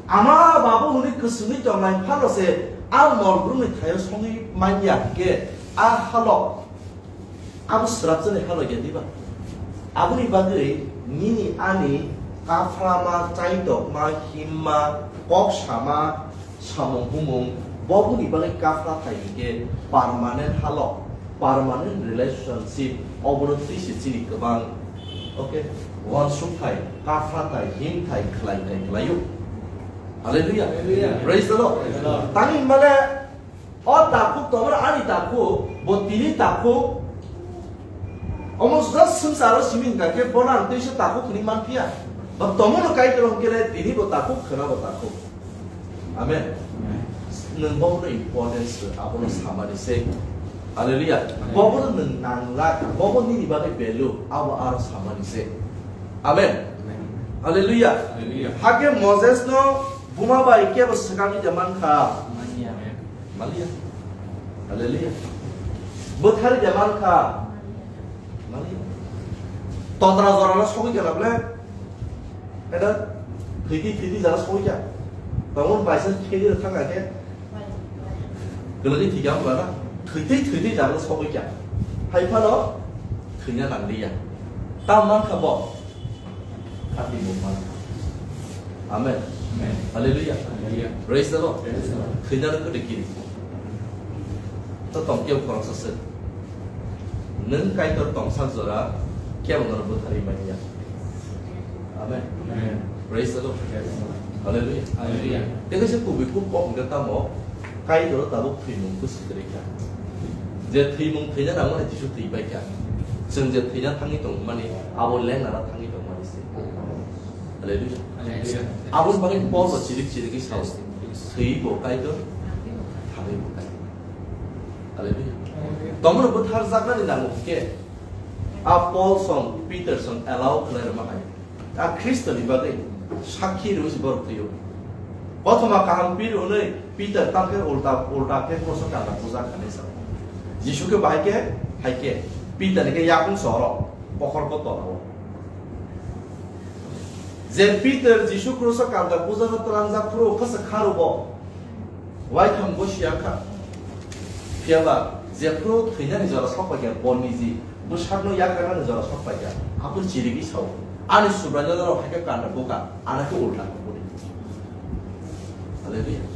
Ama babu hwnwi kwswngwi tongnai phano se a morgrumni thaio songwi manya hinkhe a halok abo swrapjani halok ya diba? Aboni bagwi nini ani kaphrama, chaitokma, himma, kok sama, samung bumung, boboni bagwi kaphra thai hinkhe permanent halok, permanent relationship, obono twi se chini kwbang, okay, uansuk thai, kaphra thai, him thai, khlai thai khlaio. Hallelujah. Hallelujah. Praise the Lord. Praise the Lord. Tangwi male, o takhuk tongmani ani takhuk, bo tini takhuk. Omo just swngcharo simi wngkha khe bono ang teisa takhuk hwnwi man phiya. Ba tongmano Kaitor hwnkhe le tini bo takhuk, khwna bo takhuk. Amen. Nwng bono importance rw, abono samani se. Hallelujah. Bobo nwng nanglak, bobo nini bagwi value, abo aro samani se. Amen. Hallelujah. Hallelujah. Hakhe Moses no buma bai kebo swkangwi de mankha. Maliya. Hallelujah. Bwthari de mankha. Maliya. Totra jora no sogwi kha bole. Eda thwidi thwidi jara sogwi kha. Tongmon by chance thwidi thang kha khe. Kwlwgwi thwikha wngla na? Thwitwi thwitwi jara sogwi kha. Hai phano thwina nangliya. Tam mankha bo. Khati bo mankha. Amen. Amen. Hallelujah. Hallelujah. Praise the Lord. Praise the Lord. Thwina no kwtwi kiri. To tong kebo khoroksa se. Nwng Kaitor tongsak jora kebo nono bwtharwi manya. Amen. Amen. Praise the Lord. Praise the Lord. Hallelujah. Hallelujah. Tei kaisa kubui kuk kok hwnkhe tamo Kaitor tabuk thwimung bwswk kwrwi kha. Je thwimung thwina nangmani Jisu thwi pai kha. Chwng je thwina thangwi tongmani abo lengnana thangwi tongmani se. Hallelujah. Hallelujah. Aboni bagwi Paul bo chirik chirigwi sao. Thwi bo Kaitor, thangwi bo Kaitor. Hallelujah. Hallelujah. Tongmani bwtharjaknani nango khe a Paul song, Peter song allow khlai rwma hai. A Khristoni bagwi sakhi rwui se borok thwio. Kothoma kaham pir hwnwi Peter tangkhe ulta, ulta khe koso kanda puja khanai sa. Jisu khe bahai khe, hai khe, Peter ni khe yakung sohoro, pokhor ko tolao. Je Peter Jisu Khruso kanta bujano twlangjak phuru khasa kharubo. Waitham bo siya kha. Phiyaba jephru thwinani jora sokphaikha bo niji bwsakno yakarnani jora sokphaikha. Aphuru chirigwi sao. Ani Subraiyung norok hai khe kanda bukha. Ano khe ulta kha boni. Hallelujah.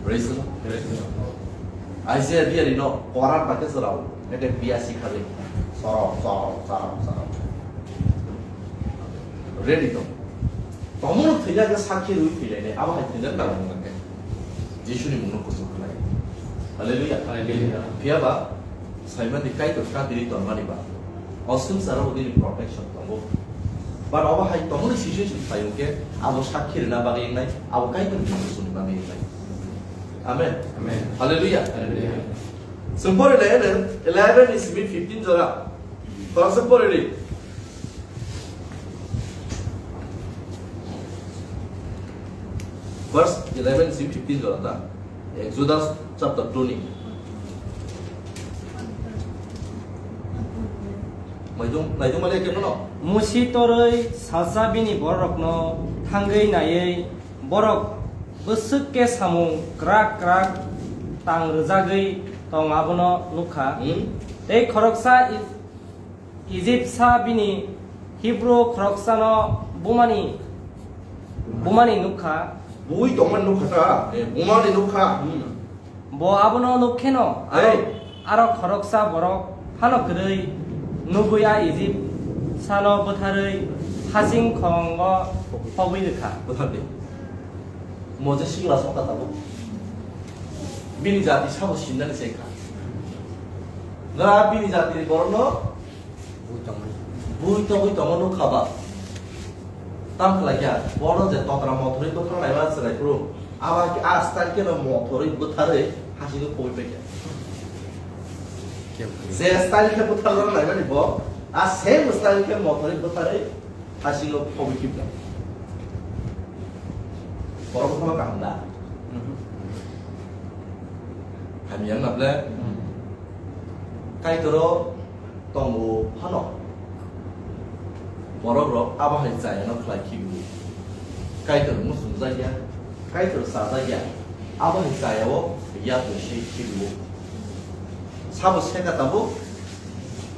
Praise the Lord. Praise the Lord. Isaiah diari no koran bai khe chwrao. Eke biya sikha de. Chwrao, chwrao, chwrao, chwrao. Ready to. Tomung thwina khe sakhi rwi thwilainai. Abo hai thwina nang nang khe. Jisuni mungno kuchuk khlai. Hallelujah. Hallelujah. Phiyaba saimani Kaitor kha diri tonmani ba. Oswng sara odini protection tongo. But obo hai tomoni situation phaio khe abo sakhi rwna bagwi wngnai, abo Kaitor ni suni bagwi wngnai. Amen. Amen. Hallelujah. Hallelujah. Song pore le eleven ni simi fifteen jora. Khoroksa pore di. Verse eleven si fifteen jora ta. Exodus chapter two ni. Maidung, maidung male ke kono? Musi toroi salsa bini borokno thangwi naiwi borok bwswk khe samung krak krak tang rwjagwi tong abono nukha. Hmm? Tei khoroksa I-, Ijipsa bini Hibru khoroksano bumani, bumani nukha. Bui tongmani nukha ta? Eh, bumani nukha. Hmm. Bo abono nukkheno aro, Ai. Aro khoroksa borok phano kwrwi nugwi a Ijipsano bwtharwi hasing khongo phobwi rwkha. Bwthardi. Moses sikla sokha tabuk. Bini jati sabo sinnani se kha. Nora bini jatini borokno bui tongwi tongo nukha ba. Tam khlai kha, bono je totra mothorwi bwtharna naima chwrai phuru, abo a style khe no mothorwi bwtharwi hasingo phobwi paikha. Je style khe bwtharna naimani bo, a same style khe mothorwi bwtharwi hasingo phobwi kipna. Borok bwtharma kaham da? Hamya wngna ble? Kaitoro tongo phano. Borok rok abo hai chayano khlai khibiwi. Kaitor muchungjakya, Kaitor chajakya, abo hai chayao yapri se khibiwo. Sabo seka tabuk,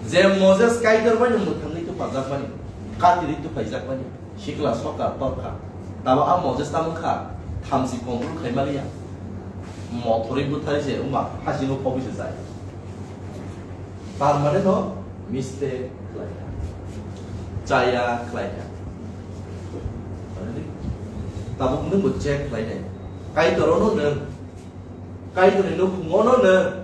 je Moses Kaitor bai mwthangwi tuphajakmani, katirwi tuphaijakmani. Sikla sokha torkha. Tabo a Moses tamo kha, thamchi kombru khai maliya. Mothorwi bwtharwi se wngma hasingo phobwi se chai. Permanent no mistake khlai kha. Chaya khlai kha. Tabuk nwng bo check khlai nai. Kaitor ono nwng. Kaitor ni nukhung ono nwng.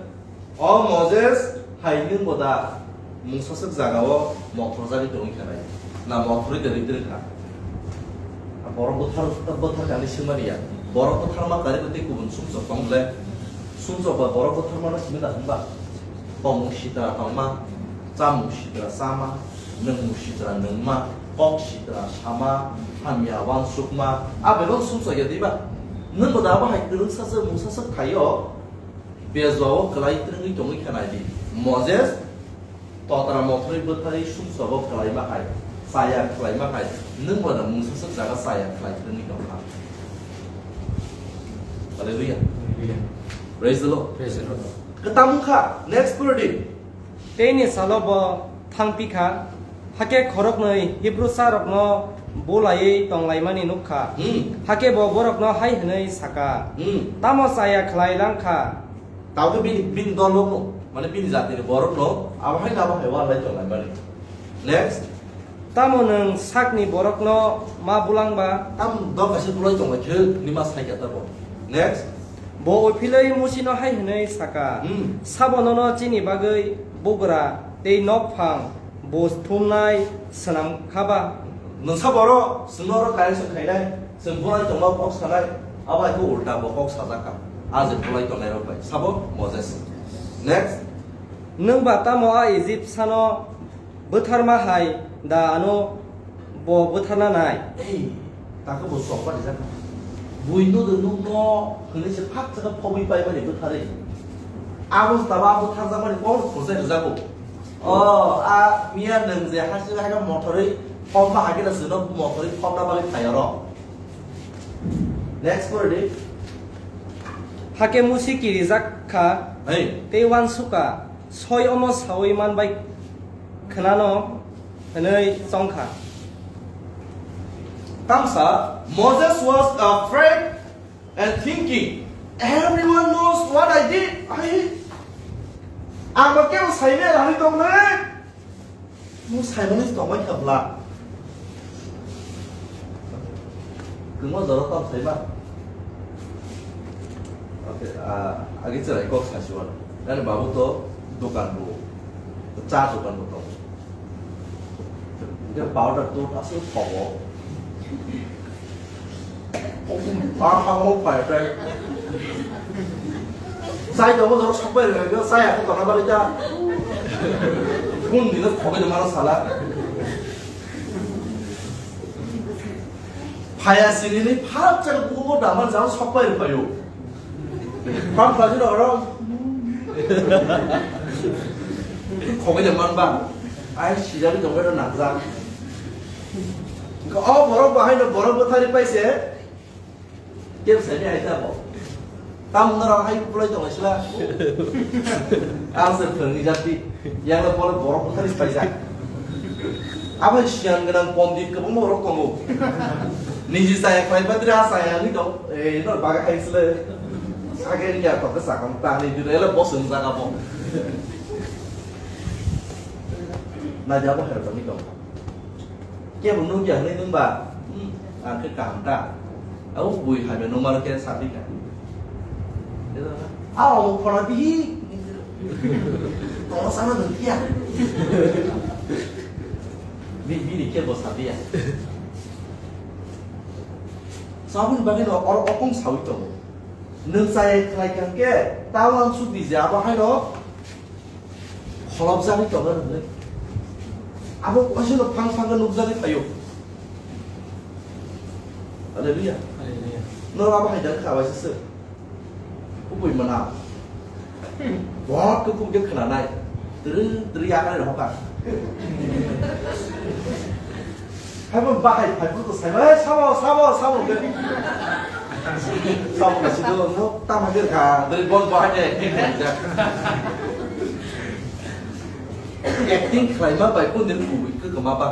O Moses, hai nwng bo da mungsaswk jagao mothorjagwi tongwi kha nai? Na mothorwi da rwi twrwng kha? Borok bwthar, bwthar kani swngmani ya. Borok bwtharma karibo tei kubun sumsok tong ble? Sumsok ba borok bwtharmano simi da hwnba? Tongmung sitra tongma, chamung sitra chama, nwngmung sitra nwngma, kok sitra sama, hamya uansukma, a bebak sumsok ya diba? Nwng bo da abo hai kwrwngsaswk mungsaswk thaio? Bejwao kwlai twrwngwi tongwi kha nai di. Moses totra mothorwi bwtharwi sumsogo kwlaima hai, chaya kwlaima hai, nwng bono mungsaswk jaga chaya kwlai twrwngwi tong kha. Hallelujah. Hallelujah. Praise the Lord. Praise the Lord. Kwtam wng kha, next pore di. Teini salo bo thangpi kha, hakhe khoroknwi Hibrusarokno bulaiwi tonglaimani nuk kha. Hmm. Hakhe bo borokno hai hwnwi sa kha, Hmm. Tamo chaya khlai lang kha? Tamo bini, bini dolrokno, mane bini jatini borokno abo hai abo hai uanlai tonglaimani. Next. Tamo nwng sakni borokno ma bulang ba? Tamo dol kaisa bulai tonglaikhe, nima sai kha tabo. Next. Bo uphilwi Musino hai hwnwi sa kha, Hmm. Sabo nono chini bagwi bugra tei nokphang buj thumnai swnam kha ba? Nwng sabo oro chwngno oro correction khainai, chwng bulai tongma kok sanai, abo hai khe ulta bo kok sajak kha. A je bulai tongnairok bai. Sabo Moses. Next. Nwng ba tamo a Ijipsano bwtharma hai da ano bo bwtharna nai? Ei, takhe bo chokba rijak kha. Buino de nukno hwnwi se phak chakhe phobwi paimani bwtharwi. Abo tabo abo bwtharjakmani kok khorsa rijago. O, a miya nwng je hasi hai mothorwi Phom ba hakhe na chwngno mothorwi phomna bagwi phai oro. Next pore di. Hakhe Musi kirijak kha, Hey. tei uansukha, soi omo saui man bai khwnano hwnwi chong kha. Tamsa, Moses was afraid and thinking, "Everyone knows what I did." Ai, ang ba kebo saimaya rani tongnai. Mo saimani tongbai kha bla. Kungma jora tam saima. Okay, ah, agi chwrai kok sasiwan. Nani babu to dokan bo. Cha dokan bo tong. Hingke powder to aswk thogo. Phang phang phai phai. Chai tongo jorok sokbai rwkha khe chai ako tongna bagwi ta. Phone dino khogoi de mano sala. Phaya sinini phak chak bugo daman jang sokbai rwkhayo. Phang phai jino oro. Khogoi de man ba. Ai sijak jongbai ro nakjak. Hingke o borok bahai no borok bwthari paise. Kebo saimaya hai ta bo. Tam nora hai kulai tong sila. Ang se phwrwngni jati. Yang le pole borok bwthari paijak. Abo siyan gwnang pondit kwbangma borok tongo. Niji chaya khlai phatri a chaya ni tong. Eh, no baga hai sile. Sage ni ya to ke sakam ta ni dire le boss wng jaga bo. Na jabo her tong ni tong. Kebo nukya hwnwi nwng ba, hmm, ang khe kaham ta. Abo bui hamya nukmano khe sa di kha. Abo phone di. Tongma sana nung kya. Bi-, bini kebo sa diya. Saboni bagwi no oro okong sawi tongo. Nwng chayai khlai kha khe, tao ang suk di je abo haino kholopjagwi tongo hwnwi. Abo waisano phang phang khe nukjagwi phaio. Hallelujah. Hallelujah. Norok abo hai jani kha waisa se. Kubui mana. Bot kuphung khe khwnanai. Tru tru yakarwi rohor kha. Haibo bahai phai phuru to saiba, "Hey, sabo, sabo, sabo," hwnkhe. Sabo khe sido, no, tamo khe kha, dai bon bahai de. Acting khlaima bai kun din kubui khe kwma ba.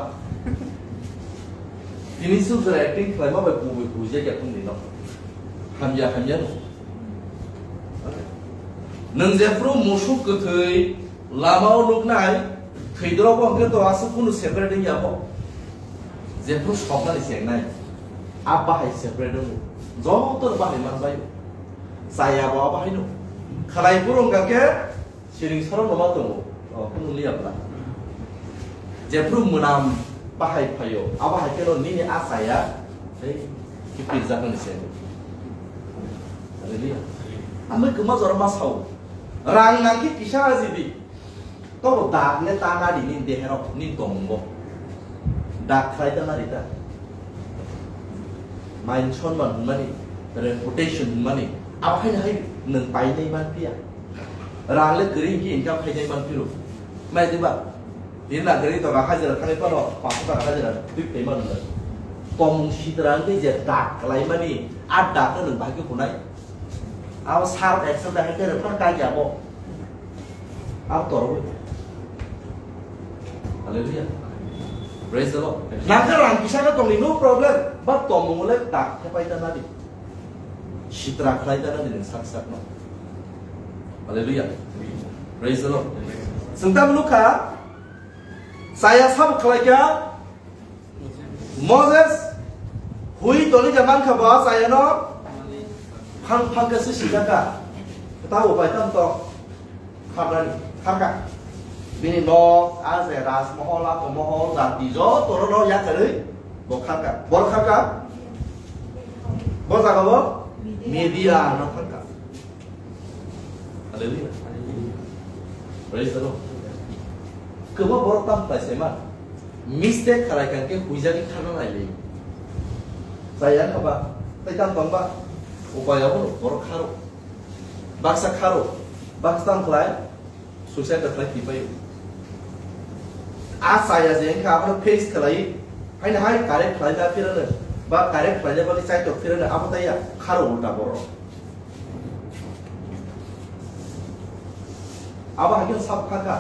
Tini sujra acting khlaima bai kubui kubui je khe kun din no. Hamya, hamya no. Nwng jephru musuk kwthwi lamao nuknai, thwidrobo hwnkhe to aswk kunu separate wngya bo. Jephru soknani chengnai, a bahai separate wngo. Joto bahai manbai. Chaya bo a bahai no. Khlai phuru wngkha khe siring soro no ma tongo. O, kunu liya bla. Jephru mwnam bahai phaio, a bahai khe no nini a chaya, tei kipir jaknani chengo. Hallelujah. Amai kwma jora ma sao. Rang nang khe kisa aji di. Tobo dak le ta nadi nini deherok, nini tomungo. Dak khlai ta nadi ta. Main sonman hwnmani, reputation hwnmani, abo haino hai nwng painai man phiya. Rang le kwrwi hwnkhe income khainai man phiro. Mai diba? Tini na gari to hajira thani pano, paanch taka hajira twi phai mano. Tomung sitra wngwi je dak khlaimani, a dak no nwng bahai khe hwnai. Abo sar action da hai khe rwphano kagya abo. Abo torowi. Hallelujah. Praise the Lord. Nangkhe rang kisa khe tongdi, no problem. But tomung le dak khe pai ta nadi. Sitra khlai ta nadi nwng sak sak no. Hallelujah. Praise the Lord. Chwng tamo nukha, chaya sabo khlai kha, Moses, hui toni ja mankha bo chayano, phang phang khe se sijak kha. Tabo bai tam to kharnani, kharkha. Bini nok, a je rajmohol, a to mohol, jati joto no yakarwi bo kharkha. Bor kharkha. Bo jaga bo media no kharkha. Hallelujah. Praise the Lord. Kwbangma borok tam khlai se ma. Mistake khlai kha khe huijagwi khana nai le. Chaya kha ba, tei tam tong ba. Upai abono borok kharo. Baksa kharo. Baksa tam khlai, suicide khlai twi paio. A chaya je wngkha abono face khlai. Haino hai correct khlaina phirano, ba correct khlaina bagwi chaitok phirano, abo taiya kharo ulta borok. Abo hai khe sab kha kha.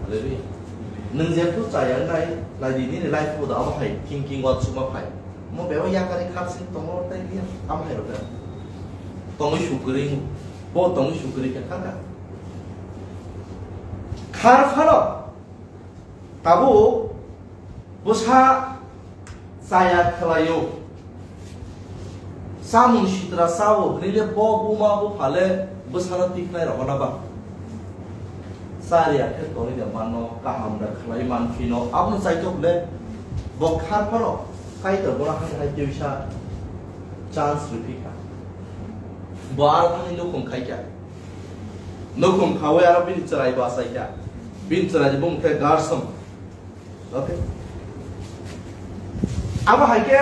Hallelujah. Nwng jephru chaya wngnai, nai di nini life-o da abo hai thinking wa chuma phai. Mo bebo yakari kharsing tongo tei liya, abo hai rok da. Tongwi sugri, bo tongwi sugri khe kha kha. Khar phano. Tabuk bwsa chaya khlaio. Samung sitra sao hwnwi le bo buma bupha le bwsano tiknai rohorna ba. Chariya khe tonwi da mano, kaham da khlai man phino, abono chaitok le bo khar phano Kaitor bono hai hai tewisa chance rwphi kha. Bo aro thangwi nukhung khai kha. Nukhung khawi aro bini chwrai bo achai kha. Bini chwrai ni bumung khe Gersom. Okay. Abo hai khe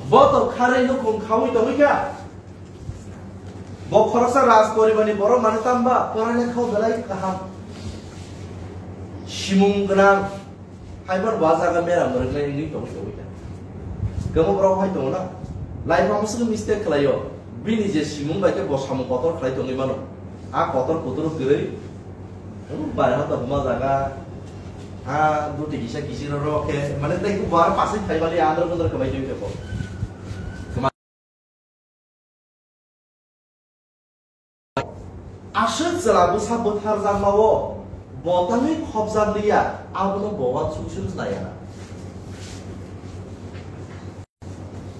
bo to kharwi nukhung khawi tongwi kha. Bo khoroksa raj poribar ni borok mane tamba porane khao belai kaham. Simung gwnang. Haiphano bo ah jaga mera mwrwknai wngwi tongwi tongwi kha. Kwbangma borok hai tongo na, life-o mwswk mistake khlaio, bini je simung bai khe bo samung kotor khlai tongwi mano. A kotor kotor kwrwi, bare hata buma jaga, a duti kisa kisi rw rw khe, mane tei bo aro pasai khai mani andro kondro kwmai tongwi tongkho. Aswk chwla bwsa bwtharjakmao bo tangwi khopjak liya, abono bo uansuk se naiya.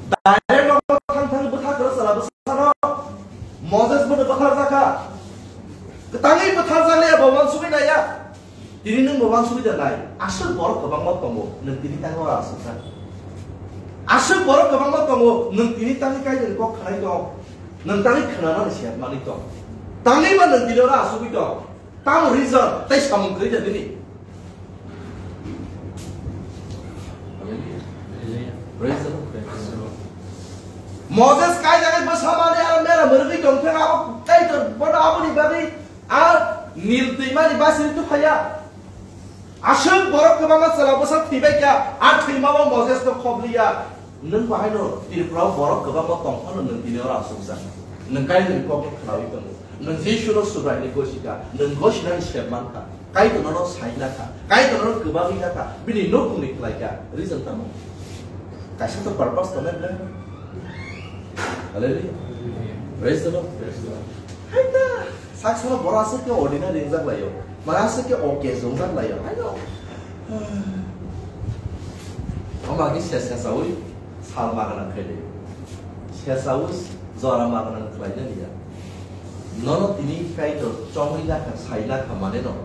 Direct nogo thang thang bwtha kwrwi chwla bwsano, Moses bono bwtharjakha. Kwtangwi bwtharjak liya bo uansugwi naiya. Tini nwng bo uansugwi da nai, aswk borok kwbangma tongo, nwng tini tangwi oro aswk jak. Aswk borok kwbangma tongo, nwng tini tangwi Kaitorni kok khnai tong, nwng tangwi khnanani se manwi tong. Tangwi ba nwng tini oro asugwi tong. Tamo reason, tei samung kwrwi da nini. Praise the Lord. Moses kaijagwi bwsa manwi aro mera mwrwgwi tong thang abo Kaitor bono aboni bagwi A Nil twimani basiri tuphaiya. Aswk borok kwbangma chwla bwsa thwibai kha, a thwimao Moses no khop liya. Nwng bahaino Tripura o borok kwbangma tong phano nwng tini oro asukjak. Nwng Kaitorni kokno khwnawi tongo. Nwng Jisu no Subraiyani gosi kha. Nwng gosinani sep man kha. Kaitor nono sai na kha. Kaitor nono kwbangwi kha kha. Bini nukungni khlai kha. Reason tamo? Kaisa to purpose tongnai ble. Hallelujah. Praise the Lord. Hai ta. Sak salo bora aswk khe ordinary wngjak laio. Mane aswk khe okay wngjak laio. Hai no. Omo agi se sesaui sal magana khailai. Sesaui jora magana khlaina liya. Nono tini Kaitor chongwi lakha, sai lakha mane no.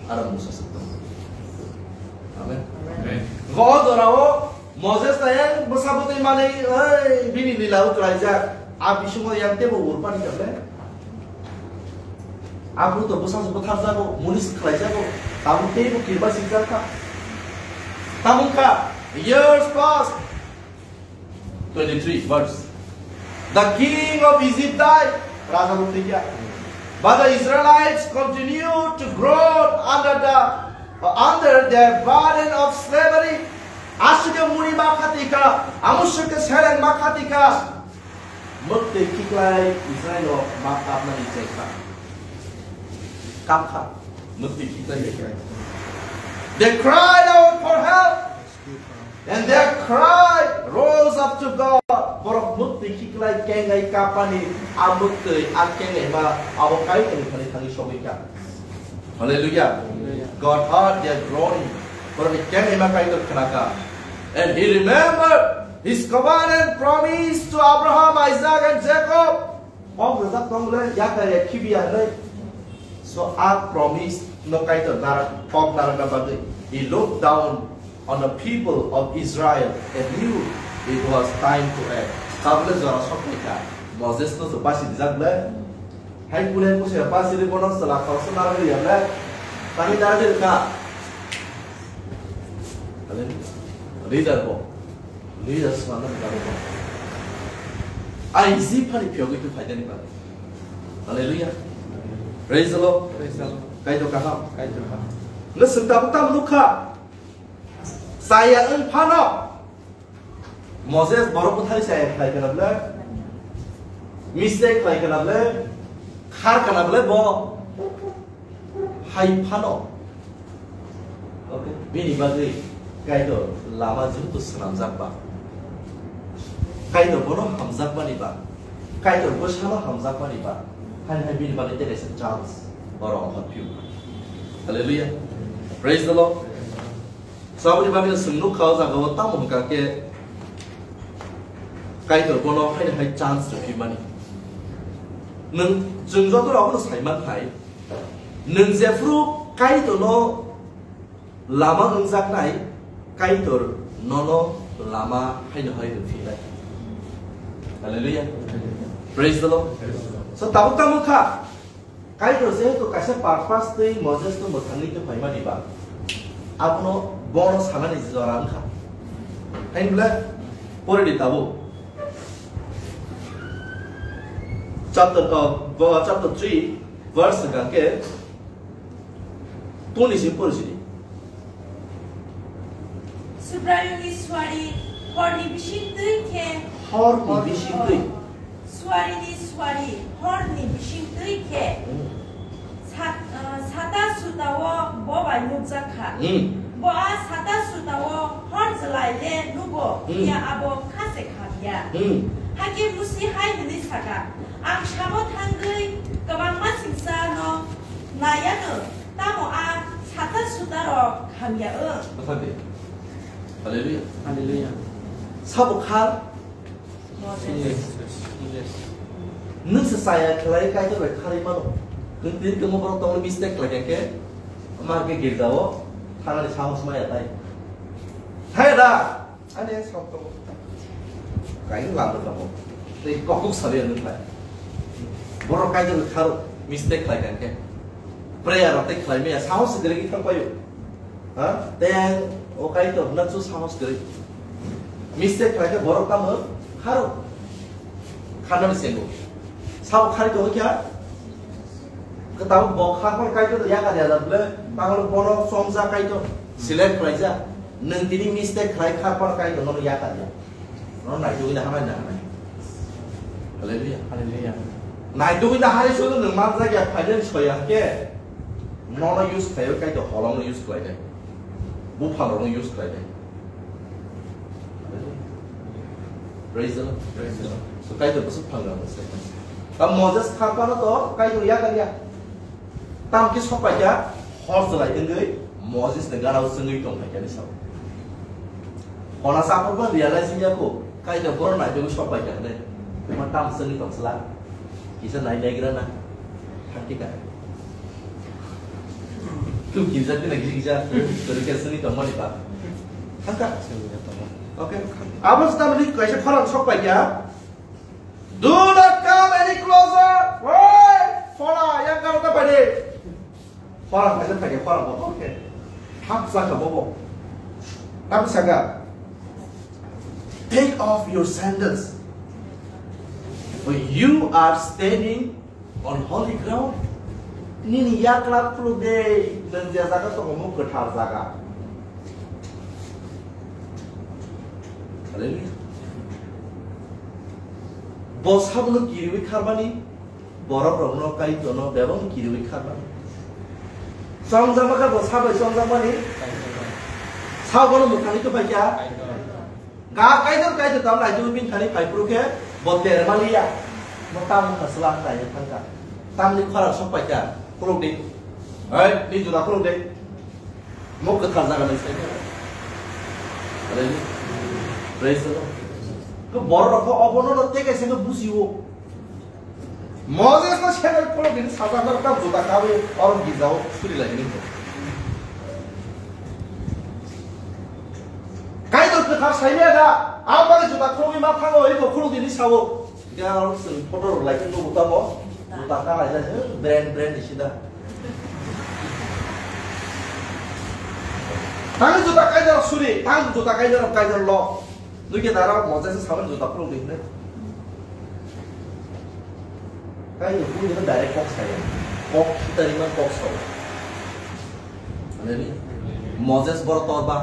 Aro Musa suk tong. Amen. Amen. Bo jorao Moses na yang bwsa bwtwi manwi, oi, bini lila o klaijak. A bisingo yang tebo urpani kable. Aphuru to bwsa se bwtharjago, munis khlaijago. Tabuk teibo kirba sikjak kha. Tabuk kha, years passed. Twenty-three verse. The king of Egypt died. Raja bo thwi kha. But the Israelites continued to groan under the, under their burden of slavery. Aswk khe muni ma khati kha, amo swk khe seleng ma khati kha. Mwktwi khiklai Israel rok ma kapnani chai kha. Kap kha. Mwktwi khiklai chai kha. They cried out for help. And their cry rose up to God. Borok mwktwi khiklai kengai kapani a mwktwi a kengaima abo Kaitorni thani thangwi sogwi kha. Hallelujah. Hallelujah. God heard their groaning. Borokni kengaima Kaitor khna kha. And he remembered his covenant promise to Abraham, Isaac, and Jacob. Kok rwjak tong le, yakar ya khibiya hwnwi. So, a promise no Kaitor nar-, kok narwkna bagwi. He looked down on the people of Israel and knew it was time to act. Tabole jora sok kha. Moses no to basi dijak le. Hai kule kuse basi ri bono sala khoroksa narwk ya le. Tani narwk ka. Leader bo. Leader swnamnani bagwi bo. Ai Egypt phani phiyogwi tong phaidani bagwi. Hallelujah. Praise the Lord. Praise the Lord. Kaitor kaham, Kaitor kaham. Nge swng tabuk tamo nukha. Chaya wng phano. Moses borok bwthai chaya khlai kana ble. Mistake khlai kana ble. Khar kana ble bo. Hai phano. Okay. Bini bagwi Kaitor lama jehetu swnamjak ba. Kaitor bono hamjakmani ba. Kaitor bwsano hamjakmani ba. Hai hai bini bagwi tei kaisa chance. Oro wngkha phiu. Hallelujah. Praise the Lord. Saboni bagwi chwng nukha o jaga o tamo hwnkha khe Kaitor bono hai hai chance rwphimani. Nwng chwng joto abono saiman khai. Nwng jephru Kaitorno lama wngjaknai, Kaitor nono lama haino hai rwphinai. Hallelujah. Praise the Lord. So, tabuk tamo kha. Kaitor jehetu kaisa purpose twi Moses no mwthangwi tongphaimani ba, abono bono sanani jora wngkha. Haino le, pore di tabuk. Chapter, uh, bo-, chapter three, verse hwnkha khe, twenty-six pore sidi. Subraiyungni suari horni bising twi khe. Horni bising twi. Suarini suari horni bising twi khe. Hmm. Sat-, uh, sata sutao bo bai nukjak kha. Hmm. Bo a sata sutao hor jwlai le nugo, hmm, phiya abo kha se kha phiya. Hmm. Hakhe Musi hai hwnwi saka, "Ang samo thangwi kwbangma singsa no nai anw, tamo a sata suta rok hamya wng." Bwthar di. Hallelujah. Hallelujah. Sabo khar. Yes. Yes. Nwng se chaya khlai Kaitor bai kharwi mano. Nwng tini tongma borok tongma mistake khlai khe, ma khe girja o thanani sahos maya tai. Thaya da. Ani sokto. Kain labo tamo. Tei kokuk sabi ang nukha. Borok Kaitor kharo mistake khlai kha khe. Prayer rok tei khlai maya sahos giri thang payo. Ha? Tei o Kaitor na chu sahos giri. Mistake khlai khe borok tamo kharo. Khanani sengo. Sao khari to kya? Tabuk bo khar phan Kaitor yakar ya ble, tanglo bono chomja Kaitor, select khlaija. Nwng tini mistake khlai khar phan Kaitor nono yakar ya. Nono naitugwi da hamai na hamai. Hallelujah. Hallelujah. Naitugwi da hari sono nwng manjak ya, phaile soya ke. Nono use khlaio Kaitor holongno use khlainai. Buphang rokno use khlainai. Praise the Lord. Praise the Lord. So Kaitor bwswk phangrang se. Ta Moses kharpano to Kaitor yakar ya. Tam ki sok paikha hor jwlai tengwi Moses ni ganao chwngwi tong paikha ni sao. Hona sa ko realize ya ko Kaitor bor nai tengwi sok paikha ne. Ma tam chwngwi tong sla. Kisa nai nai gra na. Thang ki ka. Tu kinsa tina gisa gisa, tu kisa sini tong mani pa. Thangka. Okay. Abo sita mani kaisa khorang sok pai ya. Do not come any closer. Woi, phora, yang karo ta pai de. Khorang kaisa thang ya, khorang bo, okay. Hak sa ka bobo. Tam saka. Take off your sandals. For you are standing on holy ground. Nini yakla phuluk de, nwng je jaga tongo, omo kwthar jaga. Hallelujah. Bo sabono kiriwi kharmani, borok rokno Kaitorno bebakno kiriwi kharmani. Chongjak kha bo sabai chongjak mani. Sabono mwthangwi tongphai kha. Ga Kaitor, Kaitor tam naitu bin thani phai phuru khe bo ter maliya. Mo tam wngkha sla nai thangkha. Tamni khorang sok paikha. Khuluk di. Oi, ni juda khuluk di. Mo kwthar jaga nai sai. Hallelujah. Praise the Lord. Ko borok rok obono no teke se no bujiwo. Moses no sandal khuluk di, sajak no tam juda kawi oro gijao suri lai ni. Kaitor kwthar saimaya da, amari juda khulugwi ma thango, iko khulugwi ni sao. Khe aro chwng photo rok lai khe nugo tamo, juda ka lai jai, brand, brand ni sida. Tang juda kaijor suri, tang juda kaijor, kaijor lo. Nui khe dara Moses se saban juda khulugwi hinwi. Kaitor bui no direct kok saya. Kok khitari man kok sao. Moses borok torba.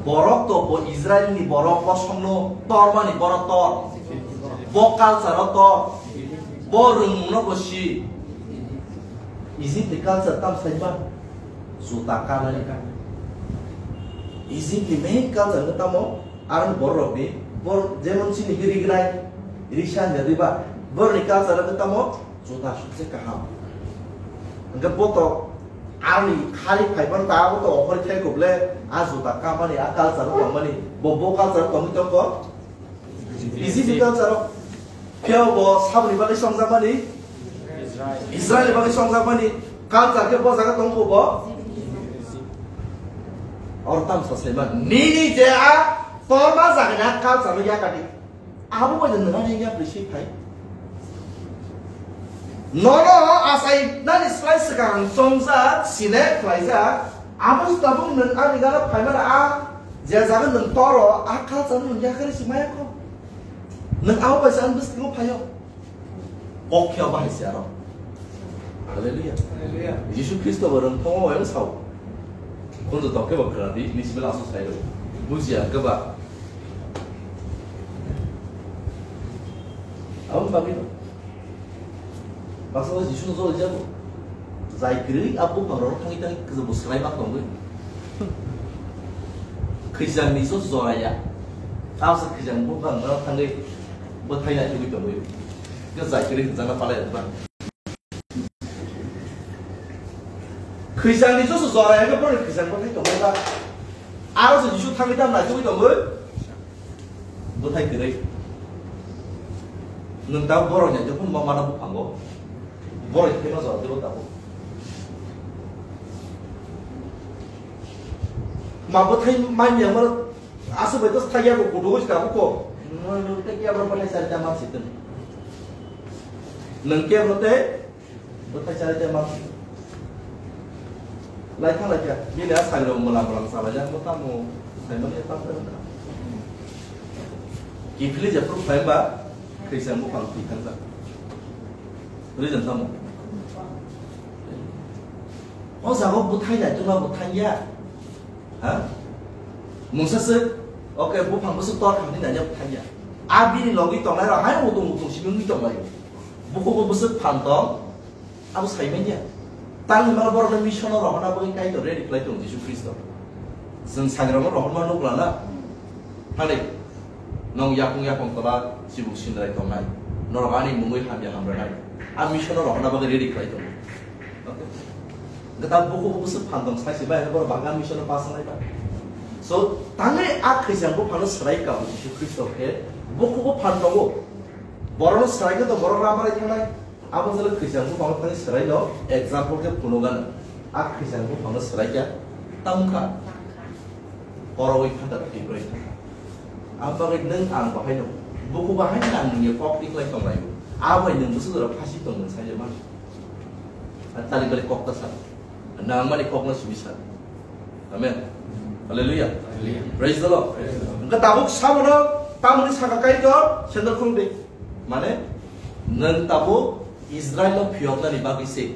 Borok to bo Israel ni borok kosong no tormani borok tor. Bo culture o tor. Bo rwngmung no bo si. Egypt ni culture tam sai ba. Juta kanani ka. Egypt ni main culture no tamo. Aro borok ni bor jemon chini rignai. Risa hwnwi ba. Bor ni culture no tamo. Juda sukse kaham. Hingke boto ani khari phaiban ta boto offer khai koble a juda kamani a culture tongmani bo bo culture tongwi tongko. Egypt ni culture. Phiya bo saboni bagwi songjakmani. Israel ni bagwi songjakmani. Culture khe bo jaga tongko bo. Or tam sasaiman. Nini je a torma jagani a culture no yakadi. Abo bai nwng ani ya bisi phai. Nono asai nani slai swkang chongjak, select khlaijak. Abo se tabuk nwng ani gana phaimani a je jaga nwng toro a culture nwng yakarwi se maya kho. Nwng abo bai se ani bwskango phaio. Kok khe bahai se aro. Hallelujah. Hallelujah. Jisu Khristo bo rwng thongo yang sao. Khunju tok khe bo khwna di, ni sibela aso sai rw. Bujiya khe ba. Aboni bagwi no. Baksa o Jisu no jol jago. Jai kwrwi a buphang rok thangwi thangwi kwchwbo swlai ma tongwi. Khwijang ni so jora ya. Tabsa khwijang buphang rok thangwi bo thaina thugwi tongwi. Khe jai kwrwi hwnjakna palai rok ba. Khwijang ni joso jora ya khe borok khwijang bo thai tongwi ba. Aro se Jisu thangwi tam naitugwi tongwi. Bwthai kwrwi. Nwng tabuk borok ni jokhon ma mana buphango. Borok ni thai ma jora tebo tabuk. Ma bwthai mai miyang mano aswk bai to thai ya bo kudu tabuk ko. Nwng nwng tei kebo bwthai chari ta ma situng. Nwng kebo tei Bwthai chari tei ma lai thang lai kha. Bini a sari rok mwla mwla salai jak, bo tamo saimani tamo tamo. Kiphilwi jephuru khlai ba khristan buphang thwi thang jak. Reason tamo. O jaga bwthai lai tongma bwthai ya. Ha? Mungsa se, okay, buphang bwswk tor thangni nanya bwthai ya. A bini logi tongnai rok hai utung utung simi wngwi tonglaio. Bukugo bwswk phan tong, Abo saimanya. Tangni mano borokno missiono rohorna bagwi Kaitor ready khlai tongo Jisu Khristo. Chwng sangrokno rohorma nukla na. Thani, nwng yakung yakung tola chibuk sindrai tongnai. Norok ani mungwi hamya hamranai. A missiono rohorna bagwi ready khlai tongo. Okay. Gata buku buku se phan tong sai se bai borok bangga missiono pass nai ba. So, tangni a khrijang buphangno swrai ka Jisu Khristo khe buku bu phan tongo. Borokno swrai khe to borok ramarai thangnai. Abo jala khrijang buphang thani swraino example khe phunukgano. A khrijang buphangno swraikha tamkha. Koroi phatar khibroi phatar. Abagwi nwng ang bahaino buku bahaino ang nini kok tiklai tonglaio. Abai nwng bwswk jora phasi tongmung saimano. Tali bali kok ta sa. Nangmani kokno simi sa. Amen. Hallelujah. Hallelujah. Praise the Lord. Praise the Lord. Hwnkhe tabuk sabono tamoni saka Kaitor sendal khulumdi. Mane, nwng tabuk Israel no phiyoknani bagwi se.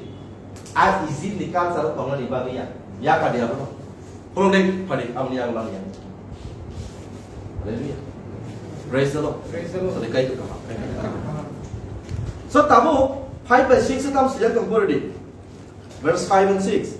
A Egypt ni culture o tongnani bagwi ya. Yakadi abono. Khulumdi phadi aboni yago lani ya. Hallelujah. Praise the Lord. Praise the Lord. Sadi Kaitor kaham. So tabuk five by six tam sijak tong pori di. Verse five and six.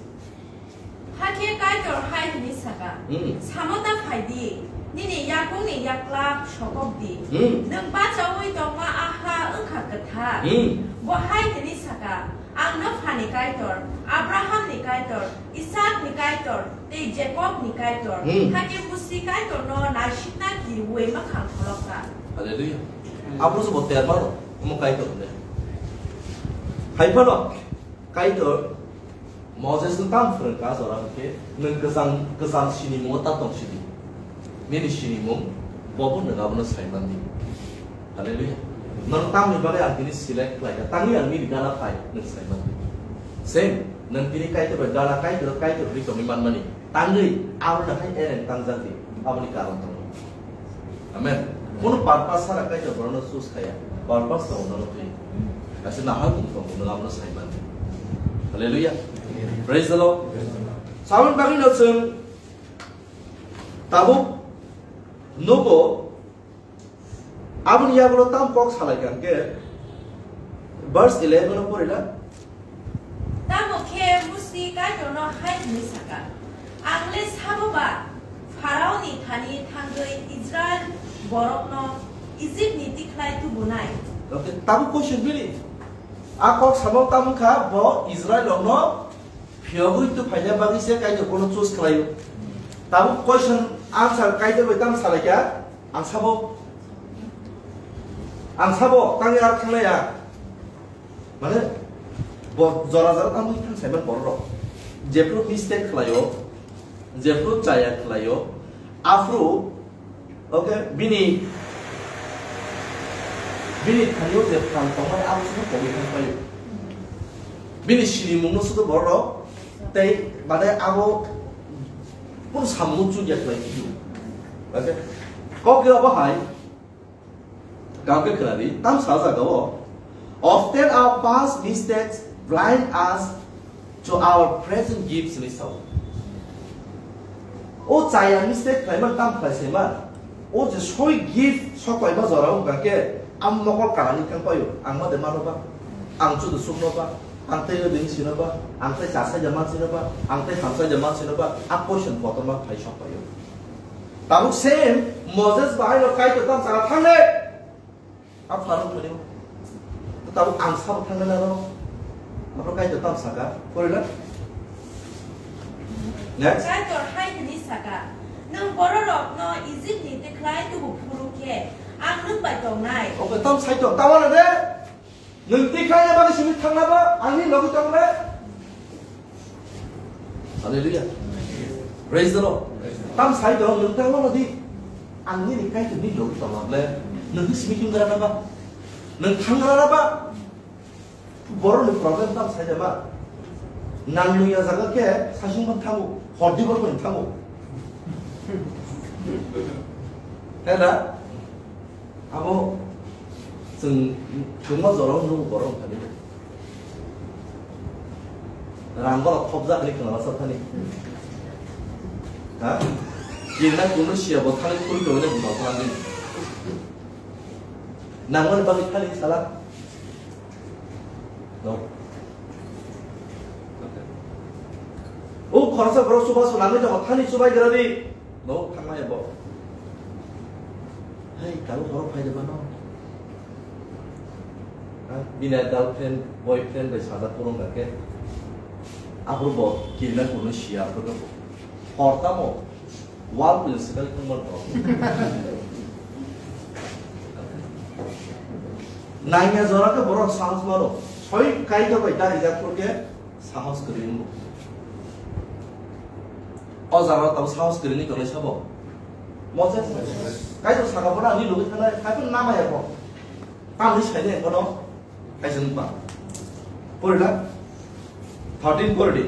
Hakhe Kaitor hai hwnwi saka, Hmm. Samo ta phai di, nini yakungni yakla sokok di. Hmm. Nwng bachaui tongma a ha wngkha kwthar. Hmm. Bo hai hwnwi saka, Ang no phani Kaitor, Abrahamni Kaitor, Isaakni Kaitor tei Jakobni Kaitor, Hmm. hakhe busi Kaitorno naisikna kirwi mwkhang kholopkha. Hallelujah. Abo se bo terma no, omo Kaitor hwnwi. Hai phano, Kaitor, Moses no tam phwrwng ka jora hwnkhe, nwng kwchang, kwchang sinimung o ta tong sidi. Nini sinimung, bo bo nwng abono saiman di. Hallelujah. Nwng tamni bagwi ang tini select khlai kha, tangwi ang nini gana phai, nwng saiman di. Same, nwng tini Kaitor bai gana Kaitor, Kaitor hwnwi tongwi manmani. Tangwi, abo no hai ereng tangjak di, aboni karon tongo. Amen. Kono purpose sara Kaitor borokno choose khaya. Purpose tongo nono twi. Kaisa nahal tong tongo, nwng abono sai mani. Hallelujah. Praise the Lord. Saboni bagwi no chwng tabuk nugo, aboni yagulo tam kok salai kha hwnkhe verse eleven o pori na. Tamo khe Musi Kaitorno hai hwnwi saka, "Ang le sabo ba Pharaoni thani thangwi Israil borokno Ijipni tikhlai tubunai?" Okay, tabuk question bini. A kok samo tamo kha bo Israil rokno phiyogwi tu phaina bagwi se Kaitor bono choose khlaio. Tabuk question answer Kaitor bai tam salai kha, ang sabo, ang sabo tangwi ar thanglaiya. Mane bo jora jora tamo thang saiman borok rok. Jephru mistake khlaio, jephru chaya khlaio, aphru, okay, bini, bini thani o je phan tongmani abo sudo kogwi thang paio. Bini sinimung no sudo borok rok tei mane abo kunu samung chukya khlai phio. Okay? Kok abo hai, Kangke khwnadi, tam sa jaga o, "Often our past mistakes blind us to our present gifts," hinwi sao. O chaya mistake khlaiman tam khlai saiman, o je soi gift soklaima jora wngkha khe, ang mokol kanani thang paio, ang ma de mano ba, ang chudu sukno ba, ang tei ring sino ba, ang tei chasai ja man sino ba, ang tei hamsai ja man sino ba, a question kotorma phai sok paio. Tabuk same Moses bahai no Kaitor tam saka thang de. A Pharaoh thani. Tabuk ang sabo thang na ro. Abo Kaitor tam saka. Pori na. Next. Kaitor hai hwnwi saka, "Nwng bororokno Ijipni tikhlai tubu phuru khe ang nwng bai tongnai." Oke, tam sai to. Tawa na de. Nwng tikhlaina bagwi simi thangna ba, ani logi tongna. Hallelujah. Praise the Lord. Tam sai to, nwng thangna ba di. Ang nini Kaitor ni logi tongna ble. Nwng simi kim dara ba. Nwng thangna ba. Borok ni problem tam sai ba. Nang nung ya jaga ke sasung ban thango, hordi bor ban thango. Heda? Abo chwng, chwngma jorao nugo borok wngkha nini. Rang borok thopjak hinwi khwnala sa thani. Ha? Kirna kunu siya bo thani khuri tongwi nai buno thani. Nangmani bagwi thani sala. No. O khoroksa borok chubachu nangwi tongo, thani chubai gra di. No, thangmaya bo. Hei, tabuk borok phai de mano. Ha, bini girlfriend, boyfriend bai sajak phuru wngkha khe. Aphuru bo kirina kunu siya, aphuru khe bo. Hor tamo, wall pil swkali thangma rok. Nangya jora khe borok sahos mano. Soi Kaitor bai darijak phuru khe sahos kwrwi wngo. O jaga o tabuk sahos kwrwini tongnai sabo. Moses. Kaitor saka bono ani logi thanai, kaitor namaya bo. Tamni saini bono kaisa nukma. Pori na? Thirteen pori di.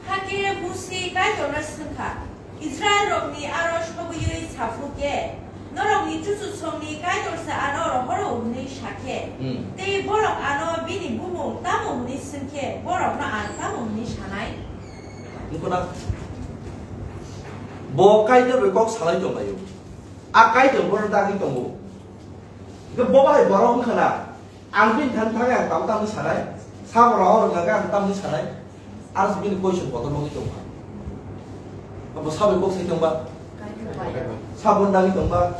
Hakhe Musi Kaitorno swngkha, "Israilrokni aro sogwiwi saphuru khe, norokni chuchusongni Kaitorsa ano rohoro," hwnwi sakhe, Hmm. tei borok ano bini bumung tamo hwnwi swngkhe, borokno ang tamo hwnwi sanai? Nukho na? Bo Kaitor bai kok salai tonglaio. A Kaitor bono dagwi tongo. Hwnkhe bo bahai borok wngkha na? Ang bini thani thangwi ang tamo tamni sanai? Sabo rohor wngkha khe ang tamni sanai? Aro se bini question kotor wngwi tongkha. Abo sabo kok sai tongba? Sabo dagwi tongba?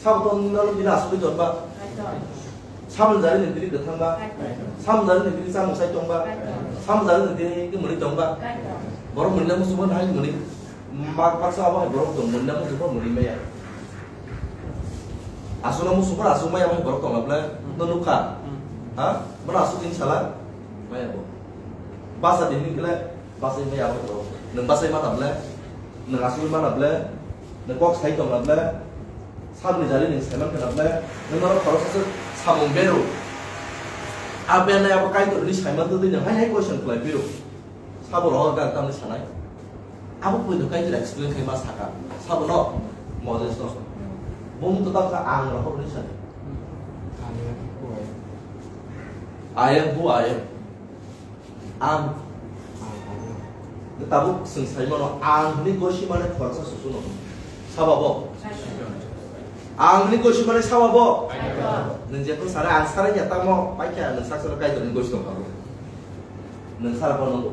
Sabo tong nalo bini asugwi tongba? Samung jari ni bini kwthang ba? Samung jari ni bini chamung sai tong ba? Samung jari ni bini khe mwnwi tong ba? Borok mwnwi na muchung ba hai mwnwi. Mak baksa abo hai borok tong mwnwi na muchung ba mwnwi maya. Aswk na muchung ba aswk maya abo hai borok tong la ble. No nukha? Ha? Bono aswk tini sala? Maya bo. Basa tini kle. Bachai maya abo borok. Nwng bachai ma table, nwng asugwi ma table, nwng kok sai tong table, sabni jari nwng saiman khe table, nwng norok khoroksa se samung beru. A bernai abo Kaitor ni saiman twi nwng hai hai question khlai phiro. Sabo rohor gan tamni sanai. Abo poito Kaitor explain khai ma saka. Sabo no Moses no. Bumung to tamsa ang rohor ni sani. I am who I am. Ang Tabuk chwng sai mano, ang hwnwi gosi mane khoroksa susu no. Saba bo? Ang hwnwi gosi mane saba bo? Nwng jephru sana ang sana ya tamo, paikha nwng sak sana Kaitor ni gosi tong kha. Nwng sara bo nanggo.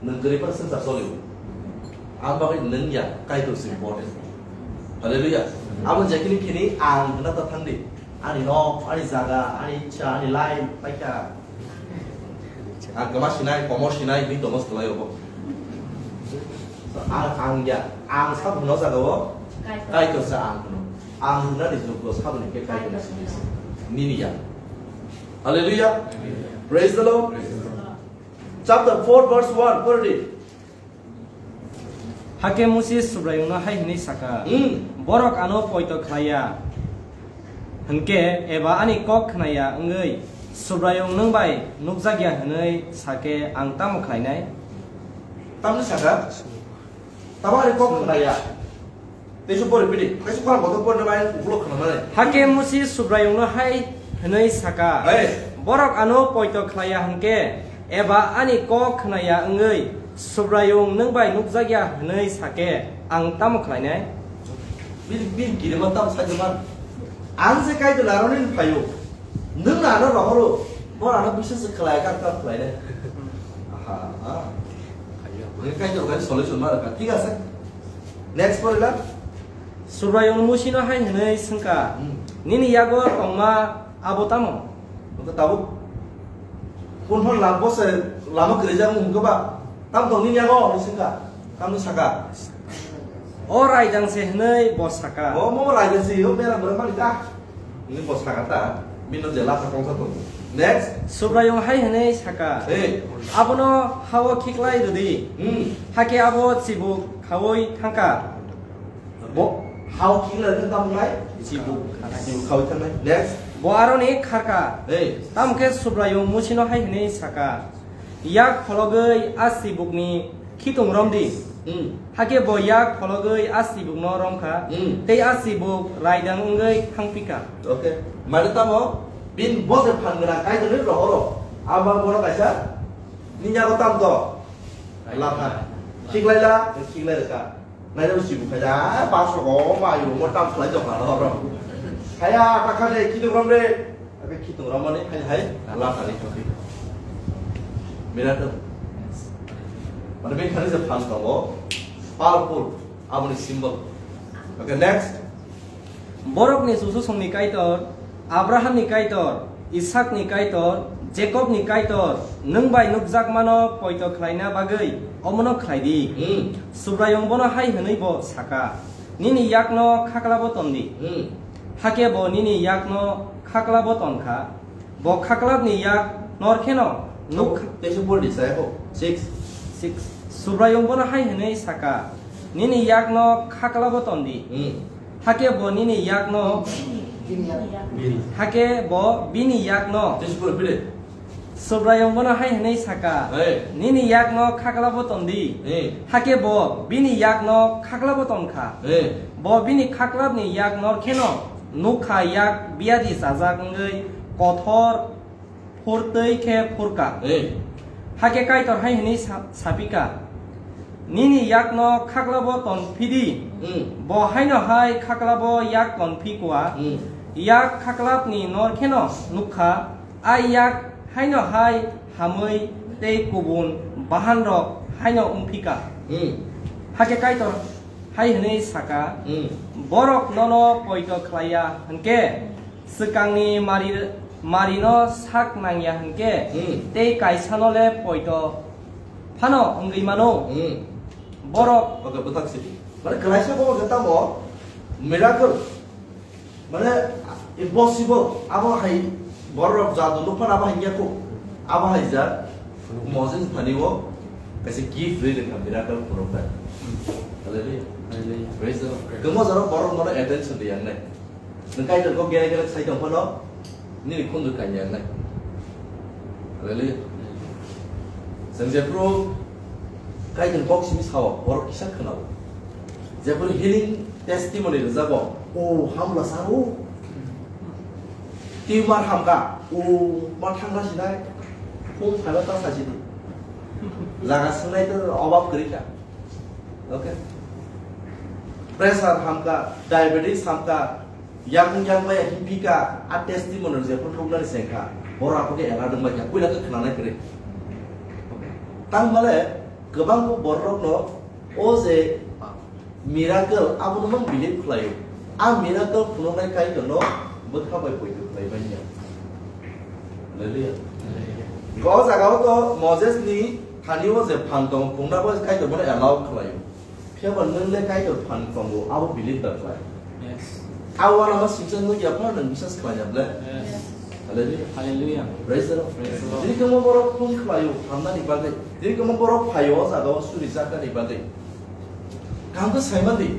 Nwng kwrwi phano swngchar choli o. Ang bagwi nwng ya, Kaitor se important. Hallelujah. Abo je kini kini ang hwnna ta thang di. Ani nok, ani jaga, ani ichha, ani life, paikha. Ang kwma sinai, komo sinai, bini tongmo swlai obo. So, ang, ang ya, ang sabo hwnna o jaga o, Kaitor. Kaitor se ang hwno. Ang hwnna ni jukgo sabo ni khe Kaitor ni simi se. Nini ya. Hallelujah. Praise the Lord. Praise the Lord. Chapter four verse one, pori di. Hakhe Musi Subraiyungno hai hwnwi saka, Hmm. Borok ano poito khlai ya hwn khe eba ani kok khna ya wngwi Subraiyung nwng bai nukjak ya hwnwi sa khe ang tamo khlainai? Tamni saka? Tamo ani kok khna ya. Teisuk pori pidi, teisuk pora bothor pori nai ukulok khna nai. Hakhe Musi Subraiyungno hai hwnwi saka, Hey. Borok ano poito khlai ya hwn khe, eba ani kok khna ya wngwi Subraiyung nwng bai nukjak ya hwnwi sa khe ang tamo khlainai? Bini, bini kirima tamo sai man. Ang je Kaitor naroni phaio. Nwng na ano rohoro. Bor ano biswas khlai kha tamo khlainai. Aha, aha. Nwng Kaitor kani solution ma rakha. Thik ase. Next porila. Subraiyung Musino hai hwnwi swngkha, Hmm. Nini yago tongma abo tamo? Wngkha tabuk. Kunphor la-, bose lama kwrwijak wngkha ba? Tam tong nini yago? Hwnwi swngkha. Tamni saka? O raidang se hwnwi bo saka. O mo raidang se, o bera bera mani ta. Hwnwi bo saka ta. Bino je lasa kongsa tongo. Next. Subraiyung hai hwnwi saka, Hey. Abono hao khiklai rwdi. Hmm. Hakhe abo chibuk khaui thangkha. Bo hao khiklai rwdi tamo nai? Chibuk. Chibuk khaui thangnai. Next. Bo aroni kharkha. Hey. Tamo khe Subraiyung Musino hai hwnwi saka, Yak phologwi a chibukni khitung romdi. Hmm. Hakhe bo yak phologwi a chibukno romkha, Hmm. Tei a chibuk raidang wngwi thangphikha. Okay. Mane tamo? Bini bo je phan gwnang Kaitorni rohoro. Abo borok kaisa nini yago tam to? Lapha. Khiklai la, khiklai rwkha. Naina bo chibuk khai da, ah, pasok o mayo mo tam khlai jok na horo. Haya, ta kha de, khitung rom de. Ake khitung rom mani khai hai, la thani khopi. Mira to. Mane be khani je phan tongo, powerful, aboni symbol. Okay, next. Borokni chuchusongni Kaitor, Abrahamni Kaitor, Isakni Kaitor, Jakobni Kaitor, nwng bai nukjakmano poito khlaina bagwi omono khlai di. Hmm. Subraiyung bono hai hwnwi bo saka, Nini yakno khaklabo ton di. Hmm. Hakhe bo nini yakno khaklabo ton kha. Bo khaklabni yak nor kheno nuk kha. Teisa pori di, sai ho. Six. Six. Subraiyung bono hai hwnwi saka, Nini yakno khaklabo ton di. Hmm. Hakhe bo nini yakno, Bini yak. Hakhe bo bini yakno. Teisa pori pide. Subraiyung bono hai hwnwi saka, Hey. Nini yakno khaklabo ton di. Hey. Hakhe bo bini yakno khaklabo ton kha. Hey. Bo bini khaklabni yak nor kheno nuk kha, yak biyadi chajak wngwi kothor phurtwi khe phurkha. Hey. Hakhe Kaitor hai hwnwi sa-, sapikha, Nini yakno khaklabo ton phidi. Hmm. Bo haino hai khaklabo yak ton phi kwa. Hmm. Yak khaklabni nor kheno nuk kha. A yak haino hai hamwi tei kubun bahanrok haino wng phi kha. Hmm. Hakhe Kaitor hai hwnwi saka, Hmm. Borok nono poito khlai ya hwn khe, swkangni mari, marino sak nang ya hwn khe, Hmm. Tei kaisano le poito phano wngwi mano. Hmm. Borok Okay, bwthak sidi. Mane kwlaisa bo hwnkhe tamo miracle. Mane impossible. Abo hai borok jadu nukphano abo hai yakho. Abo hai jak Moses thani o kaisa gift rwi rwkha miracle khoroknai. Hallelujah. Hallelujah. Praise the Lord. Kwma jora borok mano attention rwya wngnai. Nwng Kaitor kok gere gere sai tong phano nini khunju kanya wngnai. Hallelujah. Chwng jephru Kaitor kok simi sao, borok kisa khwnao. Jephru healing testimony rwjago, o hamla saro. Tumor hamkha, o ma thangna sinai. Phung phaila ta sachidi. Jaga swngnai to obab kwrwi kha. Okay. Pressure hamkha, diabetes hamkha, yakung yakmaya himpikha, a testimony je phun ruknani sengkha. Borok aphuru alert wngbaikha, puila khe khwnanai kwrwi. Okay. Tangmale kwbangma bororokno o je miracle abono mang believe khlaio. A miracle phunuknai Kaitorno bwkha bai poito khlai manya. Hallelujah. O jaga o to Moses ni thani o je phan tong phungna bo Kaitor bono allow khlaio. Phiya ba nwng le Kaitor phan tongo abo believe da khlai. Yes. A wala ma singsa nwng ya phano nwng biswas khlai ya ble. Yes. Hallelujah. Hallelujah. Praise the Lord. Praise the Lord. Tini kwbangma borok phone khlaio hamnani bagwi. Tini kwbangma borok phaio o jaga o suri jaknani bagwi. Kaham khe saimandi.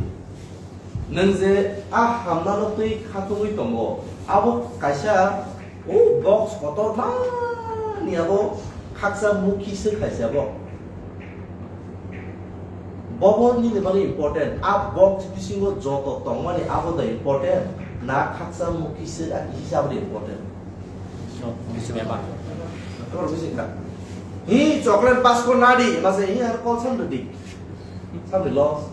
Nwng je a hamnano twi khatungwi tongo, abo kaisa o box kotor mani abo khaksa mukhi se khaisa bo. Bobo nini bagwi important, a box bisingo joto tongmani abo da important, na khaksa mukhi se a kisi se abo da important. Hi chocolate pasko nadi, mase hi ar kol sam di. Sam di los.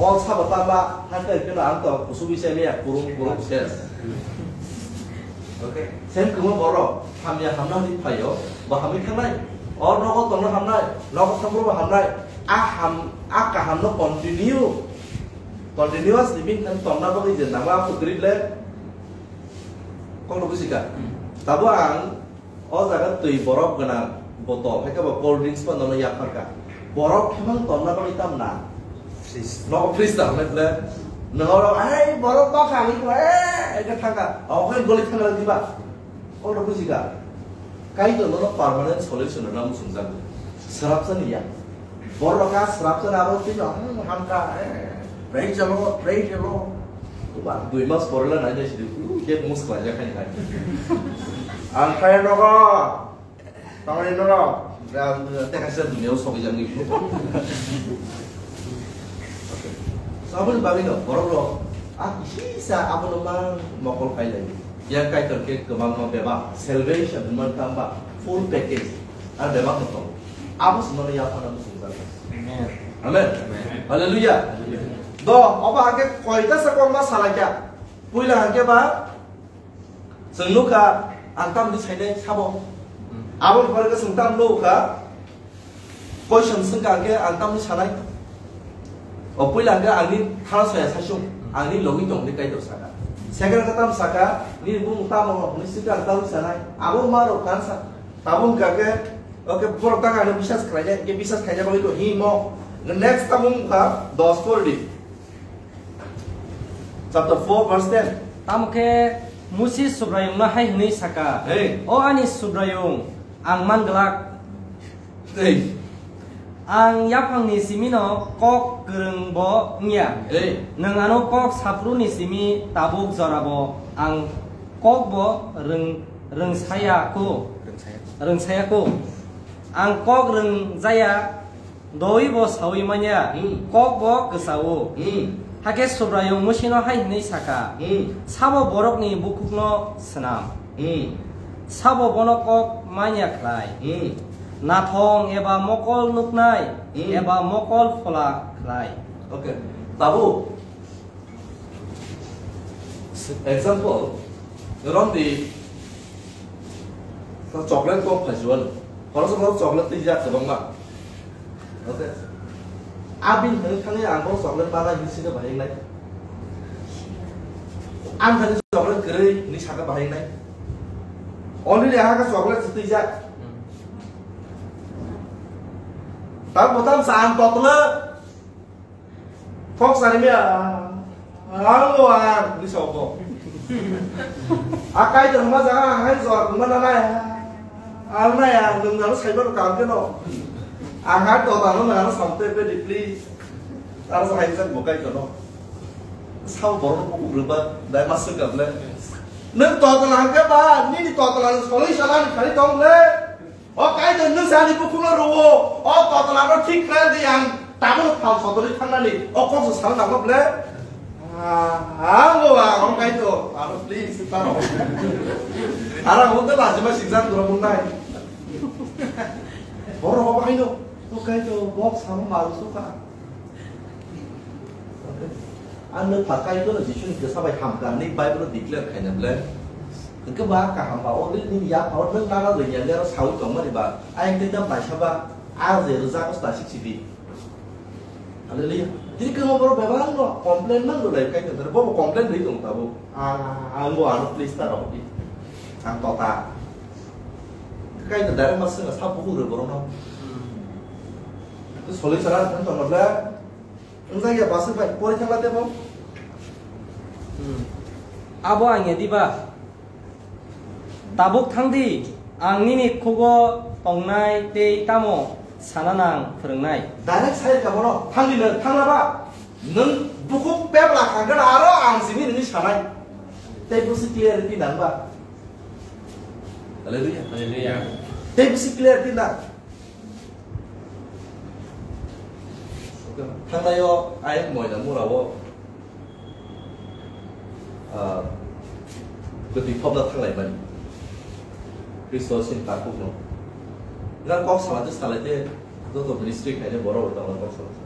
O sabo tama, haikhe khe ang to kusu bisa me ya kurum kurum ses. Okay. Sem kumo borok, hamya hamna ni phaio, ba hamwi thangnai. O nogo tongna hamnai, nogo thangbo ba hamnai. A ham, a kaham no continue. Continuous living kan tongna bagwi je nama aku grip le. Kok no busika. Tabo ang O jaga twi borok gwnang botol, hai khe bo cold drinks phano nono yapharkha. Borok khemang tonna bagwi tamna? Fridge. Nogo fridge da hwnwi ble. Nogo rok, "Ai, borok bakha," hwnwi khe, "Eh," hwnwi khe thangkha. Obo khe goli thangna diba? Kono bujikha. Kaitor nono permanent solution rwna muchungjak. Swrapsani ya. Borok kha srapsa abo twi no, hmm, hamkha, eh, praise the Lord, praise the Lord. Ba, dui mas pore la nai nai sidi, uh, je mus khlai jak khai khai. Ang khai nogo, tangni nogo, teka se dunia o sobi jang ni. Sabun bagwi no, borok rok, a kisi sa abo no mang mokol khai lai. Yang Kaitor khe kwbangma bebak, salvation hwnma tang ba, full package. Ar bebak no tong. Abo se nono yaphana muchungjak. Amen. Amen. Amen. Hallelujah. Hallelujah. Do, obo hake koita sa kokma salaikha. Puila hake ba, chwng nukha, ang tamni sainai sabo. Hmm. Abo ni pore khe chwng tam nukha, question swngkha hake ang tamni sanai. O puila hake angni khana soya sasung, angni logi tong ni Kaitor saka. Second khe tam saka, nini bumung tamo hwnwi swngkha ang tamni sanai. Abo ma rok kansa. Tabuk hwnkha khe, okay, borok tang ano biswas khlainai, hwnkhe biswas khaina bagwi to himo. Next tabuk wngkha dos pori di. Chapter four verse ten. Tamo khe Musi Subraiyungno hai hwnwi saka, Hey. O ani Subraiyung, ang man glak. Hey. Ang yaphangni simino kok kwrwngbo wngya. Hey. Nwng ano kok sapruni simi tabuk jorabo ang kokbo rwng-, rwngsayaku. Rwngsayaku. Rwngsayaku. Ang kok rwngjaya, doibo saui manya, Hmm. Kokbo kwchao. Hmm. Hakhe Subraiyung Musino hai hwnwi saka, Hmm. Sabo borokni bukhukno swnam. Hmm. Sabo bono kok manya khlai. Hmm. Nathong eba mokol nuknai, Hmm. Eba mokol phola khlai. Okay. Tabuk. Example, romdi, chocolate kok phaijuano. Khoroksa khorok chocolate twijak kwbangma. Okay. Abini thani thangwi ang bo chocolate mana hinwi sika bahai nai. Ang thani chocolate kwrwi hinwi saka bahai nai. Already aha khe chocolate se twijak. Tak botam sa ang totla. Kok sari mia, ang bo ang, di sobo. Akai to ma jaga ang hai jor kuma na nai. Ang nai ang nung nang sai ba kam ke no. Ang ha to ta no nang sam te pe di please. Tar sa hai sak bo kai to no. Sao bor ko ku ruba dai mas ka ble. Nung to ta lang ke ba, ni ni to ta lang solution ani khari tong le. O Kaitor, nwng se ani bukhukno rwo, o totla no thik khlai di, ang tabuk phal sodorwi thangnani, o kok se sal nango ble. Ah, ang bo ang, o Kaitor, aro please, taro. Aro ang bo lajima sikjak dura bungnai. Borok bo haino, to kai to box sama maru suka. Ang no phakai to Jisu ni kisa bai hamkar ni Bible declare khaina ble. Hwnkhe ba kaham ba, o ni ya, o nang nana rwya le ro sawi tongmani ba. Ayang tei tam paisa ba, a je rwjak sta sik sidi. Hallelujah. Tini khe borok bebak no complain nang rwlai kai tong, bo complain rwi tong tabuk. Ah, ang bo ano please ta rok di. Ang tota. Kai to direct mas swnga sa bukur rw borok no. To soloi sara thang tong bla. Wng jak ya baswk bai pori thang la tebo. Hmm. Abo ang ya diba? Tabuk thang di, ang nini khugo tongnai tei tamo sana nang phwrwngnai. Direct sai ka bono, thang di nang, thang la ba. Nung bukhuk pebla khangkhe aro ang simi nini sanai. Tei busi clarity nang ba. Hallelujah. Hallelujah. Tei busi clarity nang. Thangnaio ayang moina murao, ah, kwtwi thopna thanglaimani. Khristo sin takhukno. Nang kok salate salate joto ministry khaine borok rok tongna kok salate.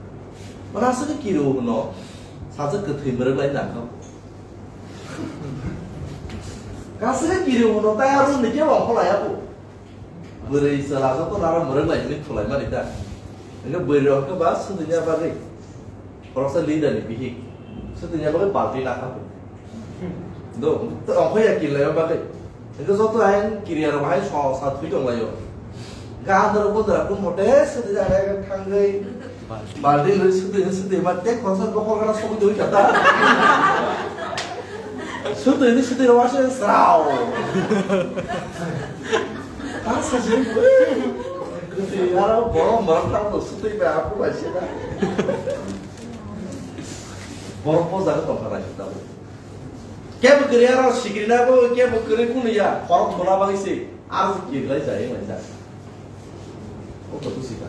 Mana aswk kiriwo hwno sajak kwthwi mwrwk lai nangkha. Kaswk kiriwo hwno tai aro nike bo kholai abo. Bwrwi chwla joto naro mwrwk lai hwnwi khwlaimani ta. Hwnkhe bwrwi rok khe ba swtwini bagwi khoroksa leader ni bihik swtwini bagwi balti nakha. Do, to ongkhorya kirlaima bagwi. Hwnkhe joto hai kirya rok hai so sa thwi tonglaio. Hwnkhe andro bondra kum hote swtwini bagwi thangwi balti lwi swtwi swtwi ma tei khoroksa bokhorok gana sogwi tongwi kha ta. Swtwi ni swtwi rok aswk srao. Ta sajwk. Kwtwi aro borok borok tamo swtwi bai apu bai se da. Borok bo jaga tongkha bai se da. Kebo kwrwi aro sikiri na bo kebo kwrwi kunu ya. Borok thona bagwi se. Aro se kirilai jai lai ja. O to busi ka.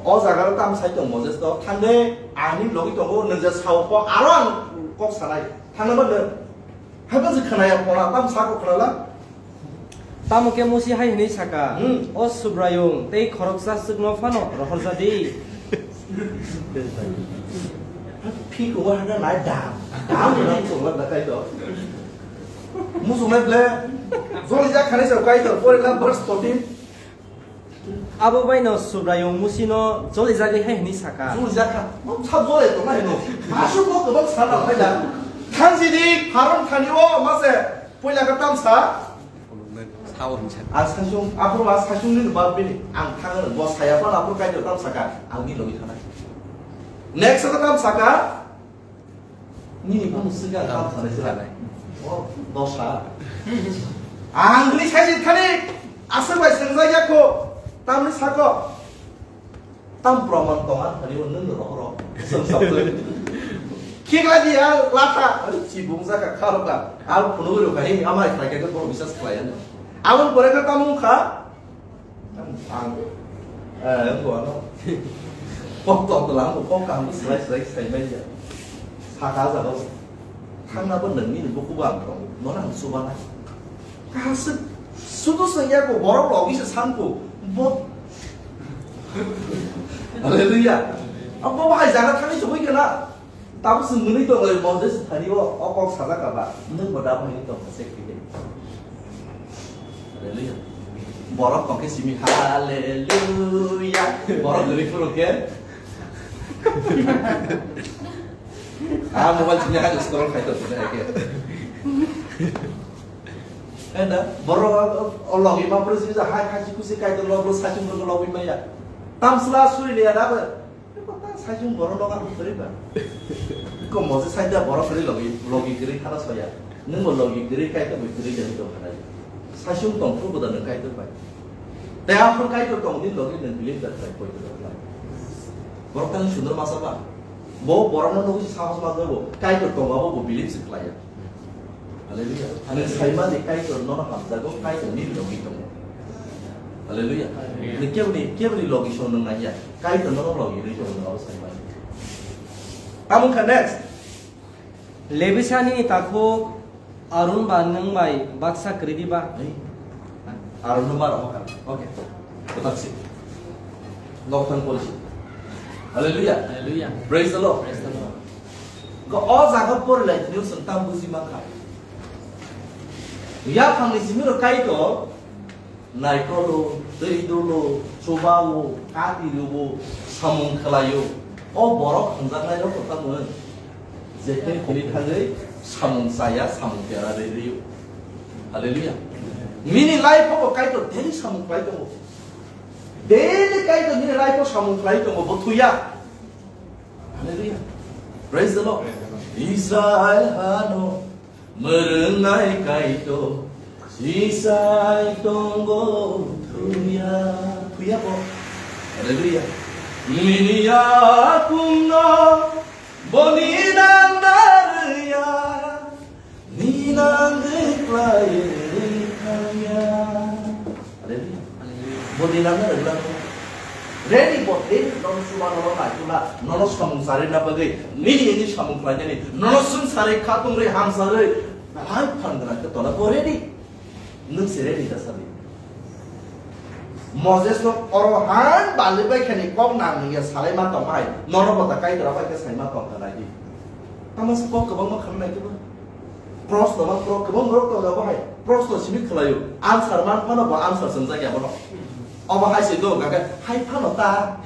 O jaga ro tam sai tong Moses to thangde ani logi tongo nung je sao ko aro ang kok sanai. Thangna ba nung. Haiba je khwnaya phola, tam sako khwnala? Tamo khe Musi hai hwnwi saka, Hmm. "O Subraiyung, tei khoroksa swkno phano rohorja di." Phiko wa hana nai dam. Dam nang chungla da kai to. Musu mai ble. Joli ja khani sa kai to. Pore la verse fourteen. Abo baino Subraiyung Musino jolijagwi hai hwnwi saka. Jolijak kha. Mo sab jole tong nai no. Asuk bo kwbang sana phai da. Thangjidi Pharon thani o mase poila khe tam sa. Sao hwnsa. A saichung, aphuru a saichung ni bal bini. Ang thang bo saya pa aphuru kai tam saka. Ang ni logi thanai. Next ko tam saka. Nini bumung swkang kam sanai se. O, dosa. Ang ni sai thani aswk bai swngjak ya kho. Tamni sako. Tam proman tong ang thani o nung rohoro. Song song. Khikla di ya lata. Ari chibung jaka kharoka. Al phunu ro kai amai khai kai ko bisas khlai ano. Abon pore ka tamung kha. Ang, eh, ang buano. Kok tok lang, kok kaham slai slai sai mai ya. Saka jaga. Thangna bo nangni ni buku bang tong. Nona ang subana. Kasik. Sudu sengya ko borok logi se sanku. Bo. Haleluya. Abo bahai jaga thani subui kana. Tabuk chwng mwnwi tonglaio, Moses thani o, o kok sajak kha ba, nwng bo da mwnwi tong kha se khe. Hallelujah. Borok tong khe simi hallelujah. Borok gwnwi phuru khe. Ah, mobile simi hai scroll khai tong khe. Enda, borok o logi ma phuru simi hai khai kusi kai tong lo, bro sai chung lo logi ma ya. Tamsla suri le ya da. Eko ta saichung borok no ang kwrwi ba. Eko Moses sai da borok kwrwi logi, logi kwrwi khana soya. Nwng bo logi kwrwi kai tongwi kwrwi jani tong khanai. Saichung tong phuru bo da nwng kai tong bai. Tei aphuru kai tong tong ni logi nwng believe da khlai koi tong khlai. Borok tang sundor masa ba. Bo borok no nugwi sahos ma bo kai tong tong abo bo believe se khlai ya. Hallelujah. Nwng saimani Kaitor nono hamjago, Kaitor nini logi tongo. Hallelujah. Amen. Nwng keboni, keboni logi song nwng naiya, Kaitor nono logi rwi tongo, nwng abo saimani. Tamo wngkha next. Lebisa nini takhuk Arun ba nwng bai baksa kwrwi di ba? Hey. Arun no maro hoka. Okay. Kotak se. Nokthang policy. Hallelujah. Hallelujah. Praise the Lord. Praise the Lord. Ko o jaga pori lai tini sung tam buji ma kha. Ya phang ni simi ro kai to nai ko lo, tei do lo, chuba o, kati lo bo, samung khlai o. O borok hwnjak nai ro kotak mo. Jekhne khuli thangwi samung chaya, samung tera rwi rwi o. Hallelujah. Nini life o kai to daily samung khlai tongo. Daily Kaitor nini life o samung khlai tongo, bo thuya. Hallelujah. Praise the Lord. Israel hano mwrwngnai Kaitor, Israel tongo thuya. Thuya bo. Hallelujah. Nini yakungno boni nang narya. Ninang de klai rwi thangya. Hallelujah. Bo ninang de rwi thangya. Ready bo de nono chuba nono naitula, nono samung sari na bagwi, nini nini samung khlainani, nono sung sari khatung rwi hamsari, hai phan gana ke tola bo ready. Nwng se ready da sadi. Moses no oro han bali bai khani kok nang ya salai ma tong hai, nono bo ta kai dra bai ke sai ma tong ta nai di. Tamo se kok kwbangma khamnai kebo. Proshno man pro kwbang borok tongo bo hai. Proshno simi khwlaio. Answer man phano bo answer swngjak ya bono. Obo hai se do gaga hai phano ta.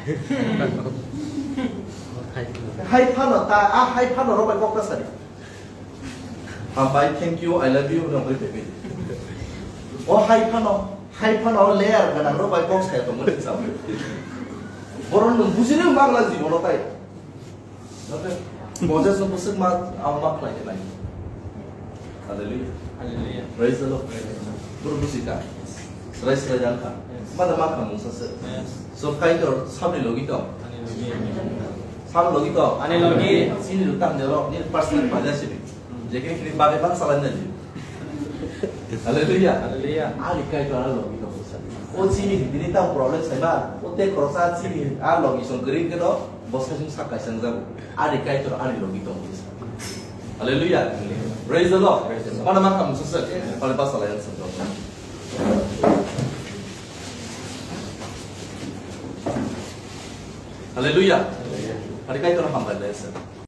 Hai phano ta, a hai phano rok bai kok ta sadi. Hambai, thank you, I love you, no bai bai. O hai phano, hai phano layer ganang rok bai kok sai tongmani sa. Boron no bujini mangla jibono tai. Moses no bwswk ma, ang ma khlai khe nai. Hallelujah. Hallelujah. Praise the Lord. Praise the Lord. Buru bwswi ta. Srai srai jang kha. Yes. Ma da ma kha mungsa se. Yes. So Kaitor sabni logi to. Ani logi. Sab logi to. Ani logi. Sini rutang de rok ni personal paja sini. Hmm. Jekini kini bagai bang salan nani. Hallelujah. Hallelujah. Ani Kaitor ani logi to mungsa. O sini dini tang problem sai ma. O te khorosa sini a logi song kering ke do. Bo sasung sak kaisa wngjago. Ani Kaitor ani logi tongo. Hallelujah. Praise the Lord. Praise the Lord. Mana ma khamu sasa. Pale basa lai sasa. Hallelujah. Ani Kaitor hambai lai sasa.